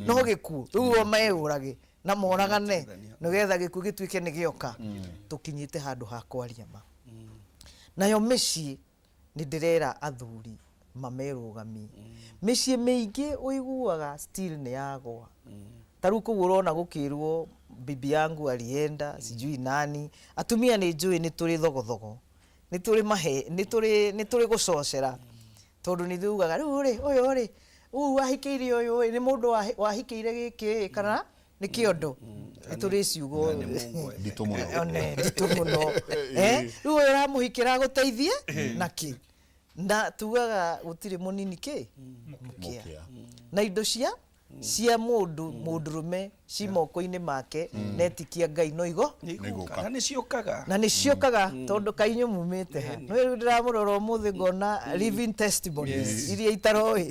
no gĩkuũ, rĩu o meyũrage na moragane nĩgetha gĩkuũ gĩtuĩke nĩ gĩoka. Tũkinyĩte handũ ha kwaria ma. Nayo mĩciĩ nĩ ndĩrera athuri Mamerũgamie. Mĩciĩ mĩingĩ ũiguaga still nĩ yagũa. Ta rĩu kũu ũrona gũkĩrwo bibi yangu alienda sijui nani. Atumia nĩ njũĩ nĩ tũrĩ thogothogo, nĩ tũrĩ mahe, nĩ tũrĩ nĩ tũrĩ gũcocera. Tondũ nĩ ithuĩ ugaga rĩu rĩ ũyũ rĩ ũyũ wahikĩire ũyũ ĩ nĩ mũndũ wahikĩire gĩkĩ ĩ kana nĩ kĩondo. Nĩ tũrĩ ciugo Nditũ mũno. One, nditũ mũno. Eh, rĩu ũyũ ũramũhikĩra agũteithie na kĩ? Na tugaga gũtirĩ mũnini kĩ? Mũkĩa. Na indo cia cia mũndũ mũndũrũme ci moko-inĩ make na etikia Ngai no igo Nĩ igũka. Na nĩ ciũkaga. Na nĩ ciũkaga tondũ kaĩ inyuĩ mumĩte ha? No rĩu ndĩramũrora ũmũthĩ ngona living testimonies iria itaroĩ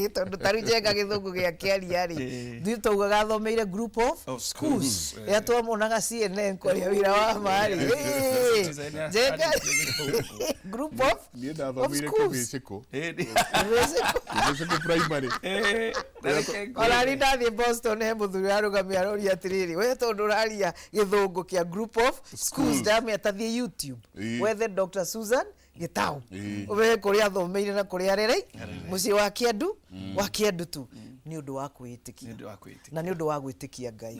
tondũ ta rĩu Njenga gĩthũngũ gĩa kĩaria rĩ ithuĩ twaugaga athomeire group of schools rĩrĩa twamuonaga CNN kwaria wĩra wa ma rĩ Njenga group of Niĩ ndathomeire schools. Kĩbĩcĩkũ. Kĩbĩcĩkũ. Kĩbĩcĩkũ primary. Ona niĩ ndathiĩ Boston he mũthuri arũgamia aroria atĩrĩrĩ we tondũ ũraria gĩthũngũ kĩa group of schools ndamwĩra ta thiĩ YouTube wethe Dr. Susan Gitau ũmenye kũrĩa athomeire na kũrĩa arerei mũciĩ wa Kĩandu wa Kĩandutu nĩ ũndũ wa kwĩĩtĩkia na nĩ ũndũ wa gwĩtĩkia Ngai.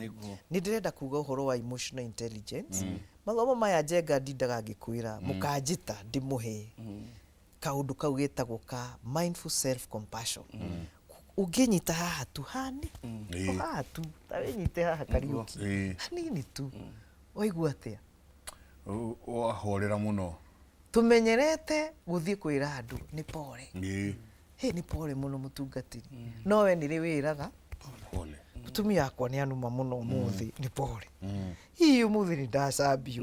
Nĩ ndĩrenda kuga ũhoro wa emotional intelligence. Mathomo maya Njenga ndindaga ngĩkwĩra mũkanjĩta ndĩmũhe kaũndũ kau getagwo ka mindful self compassion. Ũngĩnyita haha tu hani o haha tu ta wĩnyite haha Kariũki hanini tu waigua atĩa? Wahorera mũno. Tũmenyerete gũthiĩ kwĩra andũ nĩ pore. Hĩ nĩ pore mũno mũtungatĩri. No we nĩ rĩ wĩraga Pole. Mũtumia wakwa nĩ anuma mũno ũmũthĩ nĩ pore. Hihi ũmũthĩ nĩ ndacambio.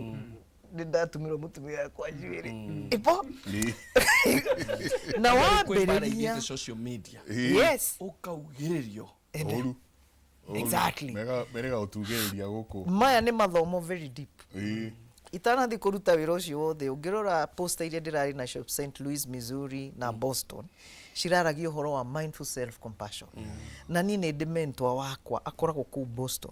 Nĩ ndatumirwo mũtumia wakwa njuĩrĩ. Ĩpo. Na wambĩrĩria social media. Yes. Ũkaugĩrĩrio. Ũru. Exactly. Merega gũtugĩrĩria gũkũ. Maya nĩ mathomo very deep. Itanathiĩ kũruta wĩra ũcio wothe ũngĩrora poster iria ndĩrarĩ nacio St. Louis, Missouri na Boston ciraragia ũhoro wa mindful self compassion. Na niĩ nĩ ndĩ mentor wakwa akoragwo kũu Boston.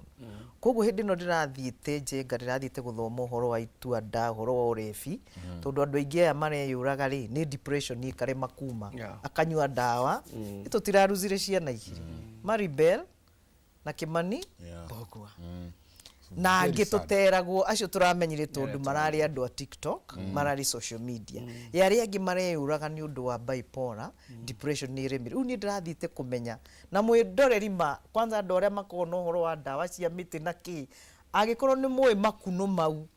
Koguo hĩndĩ ĩno ndĩrathiĩte Njenga ndĩrathiĩte gũthoma ũhoro wa itua nda ũhoro wa ũrebi tondũ andũ aingĩ aya mareyũraga rĩ nĩ depression ĩkarema kuma akanyua ndawa tũtiraruzire ciana igĩrĩ Maribel na Kimani Mbugua na angĩ tũteragwo acio tũramenyire tondũ mararĩ andũ a TikTok mararĩ social media ya arĩa angĩ mareyũraga nĩ ũndũ wa bipolar depression nĩ ĩremire rĩu niĩ ndĩrathiĩte kũmenya na mwĩndoreri ma kwanza andũ arĩa makoragwo na ũhoro wa ndawa cia mĩtĩ na kĩ angĩkorwo nĩ mũĩ makunũ mau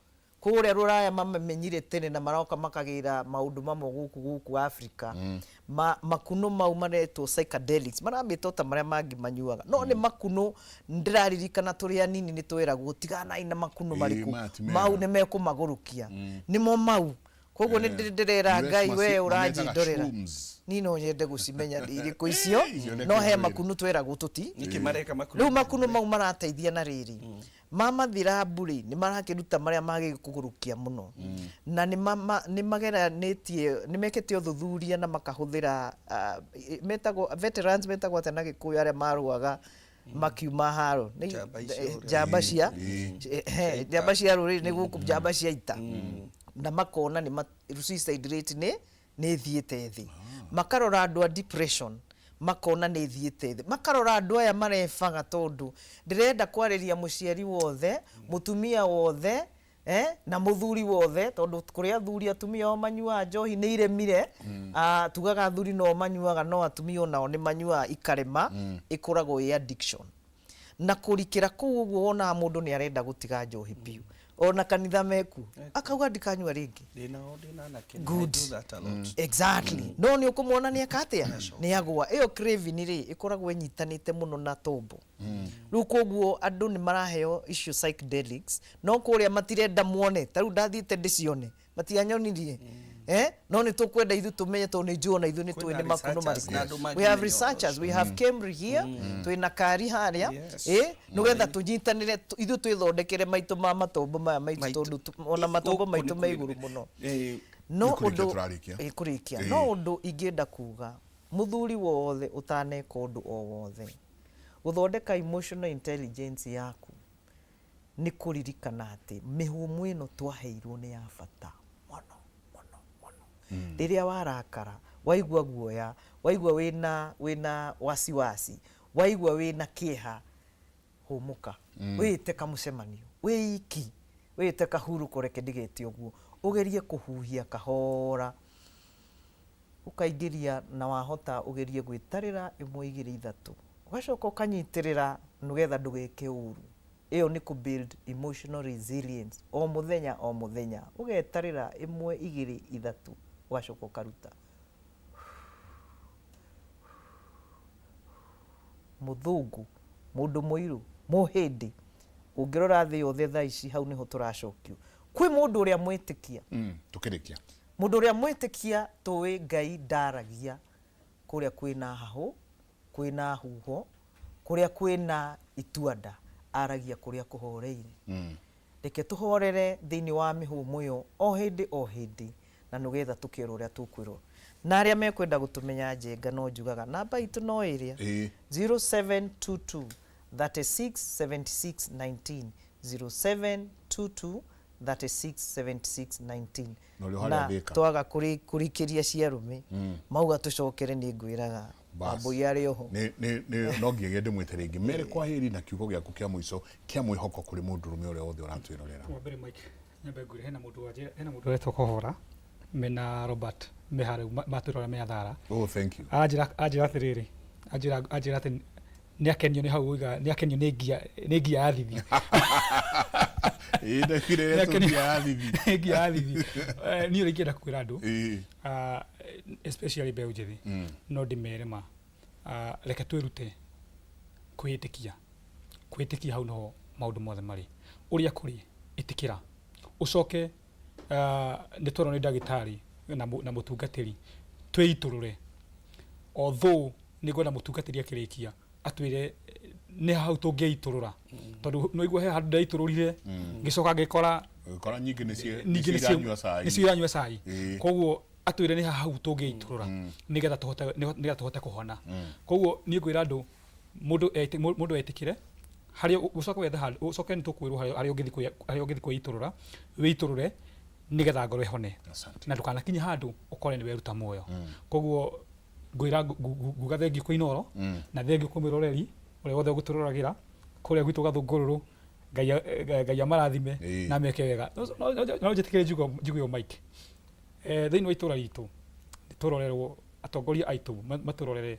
kũrĩa rũraya mamamenyire tene na maroka makagĩra maũndũ mamwe gũkũ gũkũ Africa ma, makunũ mau maretwo psychedelics maramĩta ta marĩa mangĩ manyuaga no nĩ makunũ ndĩraririkana tũrĩ anini nĩ tweragwo tiganai na makunũ marĩkũ maya ti mega. Mau nĩ mekũmagũrũkia nĩmo mau koguo nĩ ndĩrera US Ngai we mametaga ũranjindorera shrooms. niĩ no nyende gũcimenya nĩ irĩkũ icio Icio nĩ no he kĩndũ makunũ tweragwo tũti Nĩkĩ mareka makunũ? Rĩu makunũ mau marateithia na rĩrĩ mamathira mbũrĩ nĩ marakĩruta marĩa magĩkũgũrũkia mũno na nĩ mageranĩtie nĩ mekĩte ũthuthuria na makahũthĩra metagwo veterans metagwo atĩa na gĩkũyũ arĩa marũaga makiuma haro Nĩ- Njamba icio ũrĩa. njamba cia njamba cia rũrĩrĩ nĩ gũkũ njamba cia ita na makona nĩ suicide rate nĩ nĩ ĩthiĩte thĩ makarora andũ a depression makona nĩ ĩthiĩte thĩ makarora andũ aya marebaga tondũ ndĩrenda kwarĩria mũciari wothe mũtumia wothe na mũthuri wothe tondũ kũrĩ athuri atumia o manyuaga njohi nĩ iremire tugaga athuri no manyuaga no atumia onao nĩ manyuaga ikarema ĩkoragwo ĩ addiction na kũrikĩra kũu ũguo wonaga mũndũ nĩ arenda gũtiga njohi biũ ona kanitha meku akauga ndikanyua rĩngĩ. Ndĩnao ndĩna anake. Good. I do that a lot. Exactly. No nĩ ũkũmwona nĩ eka atĩa nĩ agwa ĩyo craving rĩ ĩkoragwo ĩnyitanĩte mũno na tombo rĩu koguo andũ nĩ maraheo icio psychedelics no kũrĩa matirenda muone ta rĩu ndathiĩte ndĩcione matianyonirie no nĩ tũkwenda ithuĩ tũmenye tondũ nĩ njũĩ ona ithuĩ nĩ tũĩ Kwĩna nĩ makunũ researchers na marĩkũ. andũ We have mangĩmenya ũhoro researchers, we ũcio. have Kemri here twĩna kari harĩa nĩgetha tũnyitanĩre ithuĩ twĩthondekere maitũ ma matombo maya maitũ tondũ ona matombo Gũkũ maitũ nĩ me kũrĩ- igũrũ mũno no Nĩ kũrĩkia ũndũ tũrarĩkia. Kũrĩkia no ũndũ ingĩenda kuga mũthuri wothe ũtaneka ũndũ o wothe gũthondeka emotional intelligence yaku nĩ kũririkana atĩ mĩhũmũ ĩno twaheirwo nĩ ya bata mũno mũno mũno. Rĩrĩa warakara, waigua guoya, waigua wĩna wasiwasi, waigua wĩna kĩeha, hũmũka. Wĩĩte kamũcemanio wĩ iki, wĩĩte kahurũko, reke ndigete ũguo, ũgerie kũhuhia kahora, ũkaingĩria na wahota ũgerie gwĩtarĩra ĩmwe igĩrĩ ithatũ, ũgacoka ũkanyitĩrĩra nĩgetha ndũgeke ũru. Ĩyo nĩ kũ build emotional resilience o mũthenya o mũthenya, ũgetarĩra ĩmwe igĩrĩ ithatũ, ũgacoka ũkaruta. Mũthũngũ, mũndũ mũirũ, mũhĩndĩ, ũngĩrora thĩ yothe thaa ici, hau nĩho tũracokio kwĩ mũndũ ũrĩa mwĩtĩkia. Tukĩrĩkia. Mũndũ ũrĩa mwĩtĩkia, tũĩ Ngai ndaragia kũrĩa kwĩna hahũ, kwĩna huho, kũrĩa kwĩna ituanda, aragia kũrĩa kũhoreire. Reke tũhorere thĩinĩ wa mĩhũmũ ĩyo o hĩndĩ o hĩndĩ, na nĩgetha tũkerwo ũrĩa tũkwĩrwo. Na arĩa mekwenda gũtũmenya, Njenga, no njugaga namba itũ no ĩrĩa 0722 36 76 19, 0722 36 76 19. Na ũrĩa harĩa Na Thĩka. twaga kũrikĩria ciarũme mauga tũcokere, nĩ ngwĩraga. Bas. Wambũi arĩ oho. Nĩ no nginya ndĩmwĩte rĩngĩ mere kwaheri na kiugo gĩaku kĩa mũico kĩa mwĩhoko kũrĩ mũndũrũme ũrĩa wothe ũratwĩrorera. Wa mbere, Mike, nyambe ngwĩre hena mũndũ wanjĩra, hena mũndũ ũretwo Kohora mena Robert me harĩa matwĩrora me Athara. Oh, thank you. Anjĩra atĩrĩrĩ, anjĩra atĩ nĩ akenio nĩ hau uiga, nĩ akenio nĩ ngia ya thithi. Ĩĩ, ndekire Nĩ akenio ngia ya thithi. Nĩ ngia ya thithi. Niĩ ũrĩa ingĩenda kwĩra andũ, especially mbeũ njĩthĩ, no ndĩmere ma, reke twĩrute kwĩĩtĩkia. Kwĩĩtĩkia hau noho maũndũ mothe marĩ. Ũrĩa kũrĩ, ĩtĩkĩra, ũcoke, nĩ twerwo nĩ ndagĩtarĩ na mũtungatĩri twĩitũrũre. Although nĩ ngwenda mũtungatĩri akĩrĩkia atwĩre nĩ hau tũngĩitũrũra, tondũ no igua he handũ ndeitũrũrire, ngĩcoka ngĩkora Ũgĩkora nyingĩ nĩcio ningĩ nĩcio iranyua cai. Nĩcio iranyua cai. Koguo atwĩre nĩ hau tũngĩitũrũra nĩgetha tũhote kũhona. Koguo niĩ ngwĩra andũ, mũndũ etĩkĩre harĩa, ũcoke wethe handũ, ũcoke nĩ tũkwĩrwo harĩa ũngĩthiĩ kwĩitũrũra, wĩitũrũre nĩgetha ngoro ĩhone na ndũkanakinye handũ ũkore nĩ weruta muoyo. Koguo ngwĩra nguga thengiũ kwĩ Inooro na thengiũ kwĩ mwĩroreri ũrĩa wothe ũgũtũroragĩra kũrĩa gwitũ Gathũngũrũrũ, Ngai amarathime na meke wega. No njĩtĩkĩre njuge ũũ, Mike, thĩinĩ wa itũra ritũ nĩ tũrorerwo, atongoria aitũ matũrorere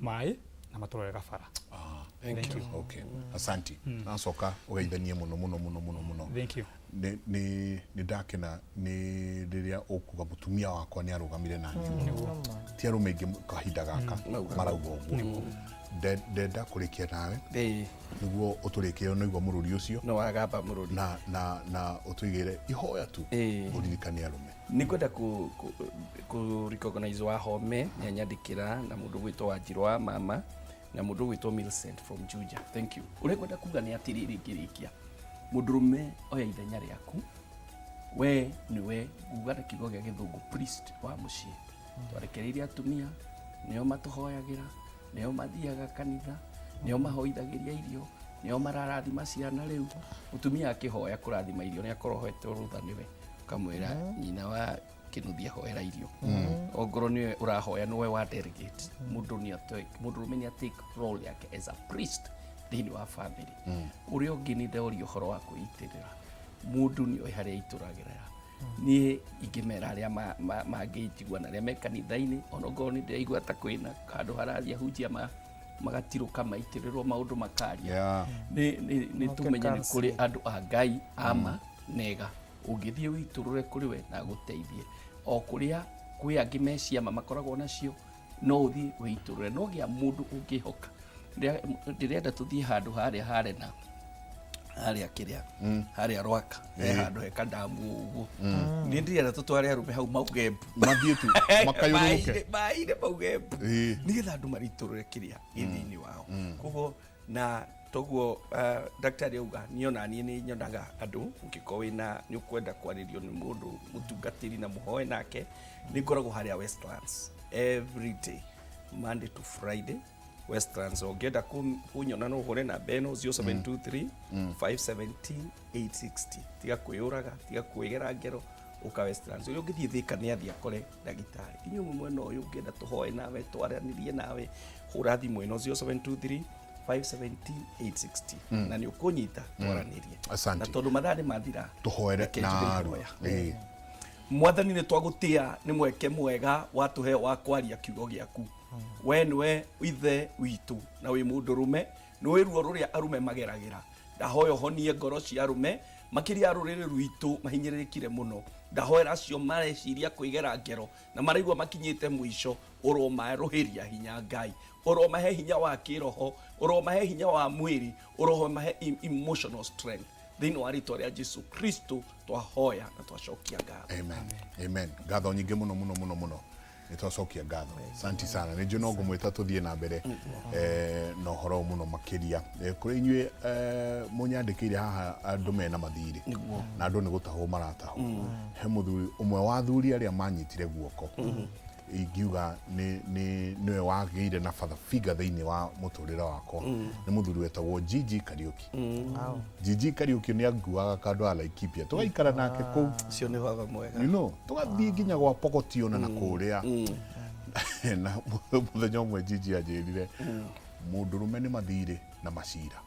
maĩ na matũrorere gabara. Thank you. Okay. Asante. Nacoka ũgeithanie mũno mũno mũno mũno mũno. Thank you. Nĩ ndakena nĩ rĩrĩa ũkuga mũtumia wakwa nĩ arũgamire na niĩ. Ti arũme aingĩ kahinda gaka marauga ũguo. Ndenda kũrĩkia nawe nĩguo ũtũrĩkĩre nĩguo mũrũri ũcio. No wagamba mũrũri. Na ũtũigĩre ihoya tu ũririkane arũme. Nĩ ngwenda kũ recognize Wahome nĩ anyandĩkĩra, na mũndũ gwĩtwo Wanjirũ wa mama, na mũndũ gwĩtwo Millicent from Juja. Thank you. Ũrĩa ngwenda kuga nĩ atĩrĩrĩ, ngĩrĩkia, mũndũrũme, oya ithenya rĩaku, we nĩwe, nguga na kiugo gĩa gĩthũngũ, priest wa mũciĩ. Twarekereirie atumia, nĩo matũhoyagĩra, nĩo mathiaga kanitha, nĩo mahoithagĩria irio, nĩo mararathima ciana. Rĩu mũtumia akĩhoya kũrathima irio nĩ akorwo hoete rũtha nĩwe, ũkamwĩra nyina wa kĩnuthia hoera irio. Ongorwo nĩwe ũrahoya, nĩwe wa delegate. Mũndũ nĩ mũndũrũme nĩ take role yake as a priest thĩinĩ wa family. Ũrĩa ũngĩ nĩ ndoria ũhoro wa kwĩitĩrĩra, mũndũ nĩ oĩ harĩa aitũragĩrĩra. Niĩ ingĩmera arĩa mangĩnjigua na arĩa me kanitha-inĩ, ona ongorwo nĩ ndĩraigua ta kwĩna handũ harathiĩ ahunjia magatirũka maitĩrĩrwo maũndũ makaria, nĩ Moke tũmenye nĩ kũrĩ counseling. Andũ a Ngai ama nega ũngĩthiĩ wĩitũrũre kũrĩ we na agũteithie. O kũrĩa kwĩ angĩ me ciama makoragwo nacio, no ũthiĩ wĩitũrũre, no gĩa mũndũ ũngĩhoka. Ndĩrenda tũthiĩ handũ harĩa harena harĩa kĩrĩa harĩa Rwaka he handũ he kandamu ũguo. Niĩ ndĩrenda tũtware arũme hau mauge mbu. Mathiĩ tu makayũrũrũke. Maĩ-inĩ mauge mbu nĩgetha andũ maritũrũre kĩrĩa gĩ thĩinĩ wao. Koguo na toguo daktari auga, niĩ ona niĩ nĩ nyonaga andũ, ũngĩkorwo wĩna nĩ ũkwenda kwarĩrio nĩ mũndũ mũtungatĩri na mũhoe nake, nĩ ngoragwo harĩa Westlands every day, Monday to Friday, Westlands. Ũngĩenda kũnyona no ũhũre namba ĩno, 0723 517 860. Tiga kwĩyũraga, tiga kwĩgera ngero. Ũka Westlands. Ũrĩa ũngĩthiĩ Thĩka nĩ athiĩ akore ndagĩtarĩ. Inyuĩ mwĩ mwena ũyũ ũngĩenda tũhoe nawe, twaranĩrie nawe, hũra thimũ ĩno 0723 517 860 na nĩ ũkũnyita twaranĩrie. Asante. Na tondũ mathaa nĩ mathira, Tũhoere reke njuge narua. ihoya. Ĩĩ. Mwathani, nĩ twagũtĩa nĩ mweke mwega watũhe wa kwaria kiugo gĩaku. We nĩwe ithe witũ na wĩ mũndũrũme, nĩ wĩ ruo rũrĩa arume mageragĩra. Ndahoya ũhonie ngoro cia arume, makĩria rũrĩrĩ rwitũ mahinyĩrĩrĩkire mũno. Ndahoera acio mareciria kwĩgera ngero na maraigua makinyĩte mũico, ũromarũhĩria hinya Ngai, ũromahe hinya wa kĩroho, ũromahe hinya wa mwĩrĩ, ũromahe emotional strength. Thĩinĩ wa rĩtwa rĩa Jesu Kristo twahoya na twacokia ngatho. Amen. Amen. Ngatho nyingĩ mũno mũno mũno mũno. Nĩ twacokia ngatho. Asante sana. Nĩ njũĩ no ngũmwĩta tũthiĩ na mbere na ũhoro ũyũ mũno makĩria. Kũrĩ inyuĩ mũnyandĩkĩire haha andũ mena mathirĩ na andũ nĩ gũtahwo maratahwo. He mũthuri ũmwe wa athuri arĩa manyitire guoko, ingiuga nĩ nĩwe wagĩire na father figure thĩinĩ wa mũtũrĩre wakwa, nĩ mũthuri wetagwo Gigi Kariuki. Gigi Kariuki nĩ anguaga kando ya Laikipia, tũgaikara nake kũu. Ũcio nĩ baba mwega. Tũgathiĩ nginya gwa Pogoti ona na kũrĩa. Na mũthenya ũmwe Gigi anjĩrire, mũndũrũme nĩ mathirĩ na macira,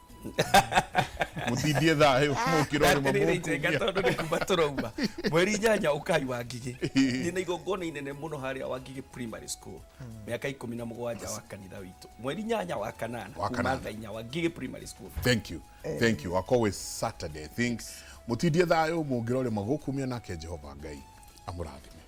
mũtindie thayũ mũkĩra ũrĩma. Atĩrĩrĩ Njenga, mũkumia. Tondũ nĩ kuma tũrauma mweri 8, ũkai wa Ngigĩ. Ndĩ na igongona inene mũno harĩa wa Ngigĩ Primary School, mĩaka 17 wa kanitha witũ, mweri 8 wa kanana, Wa kuma kanana. thaa 4, wa Ngigĩ Primary School. Thank you, thank you. Akorwo Saturday, I think. Mũtindie thayũ mũngĩra ũrĩma gũkumia, nake Jehova Ngai amũrathime.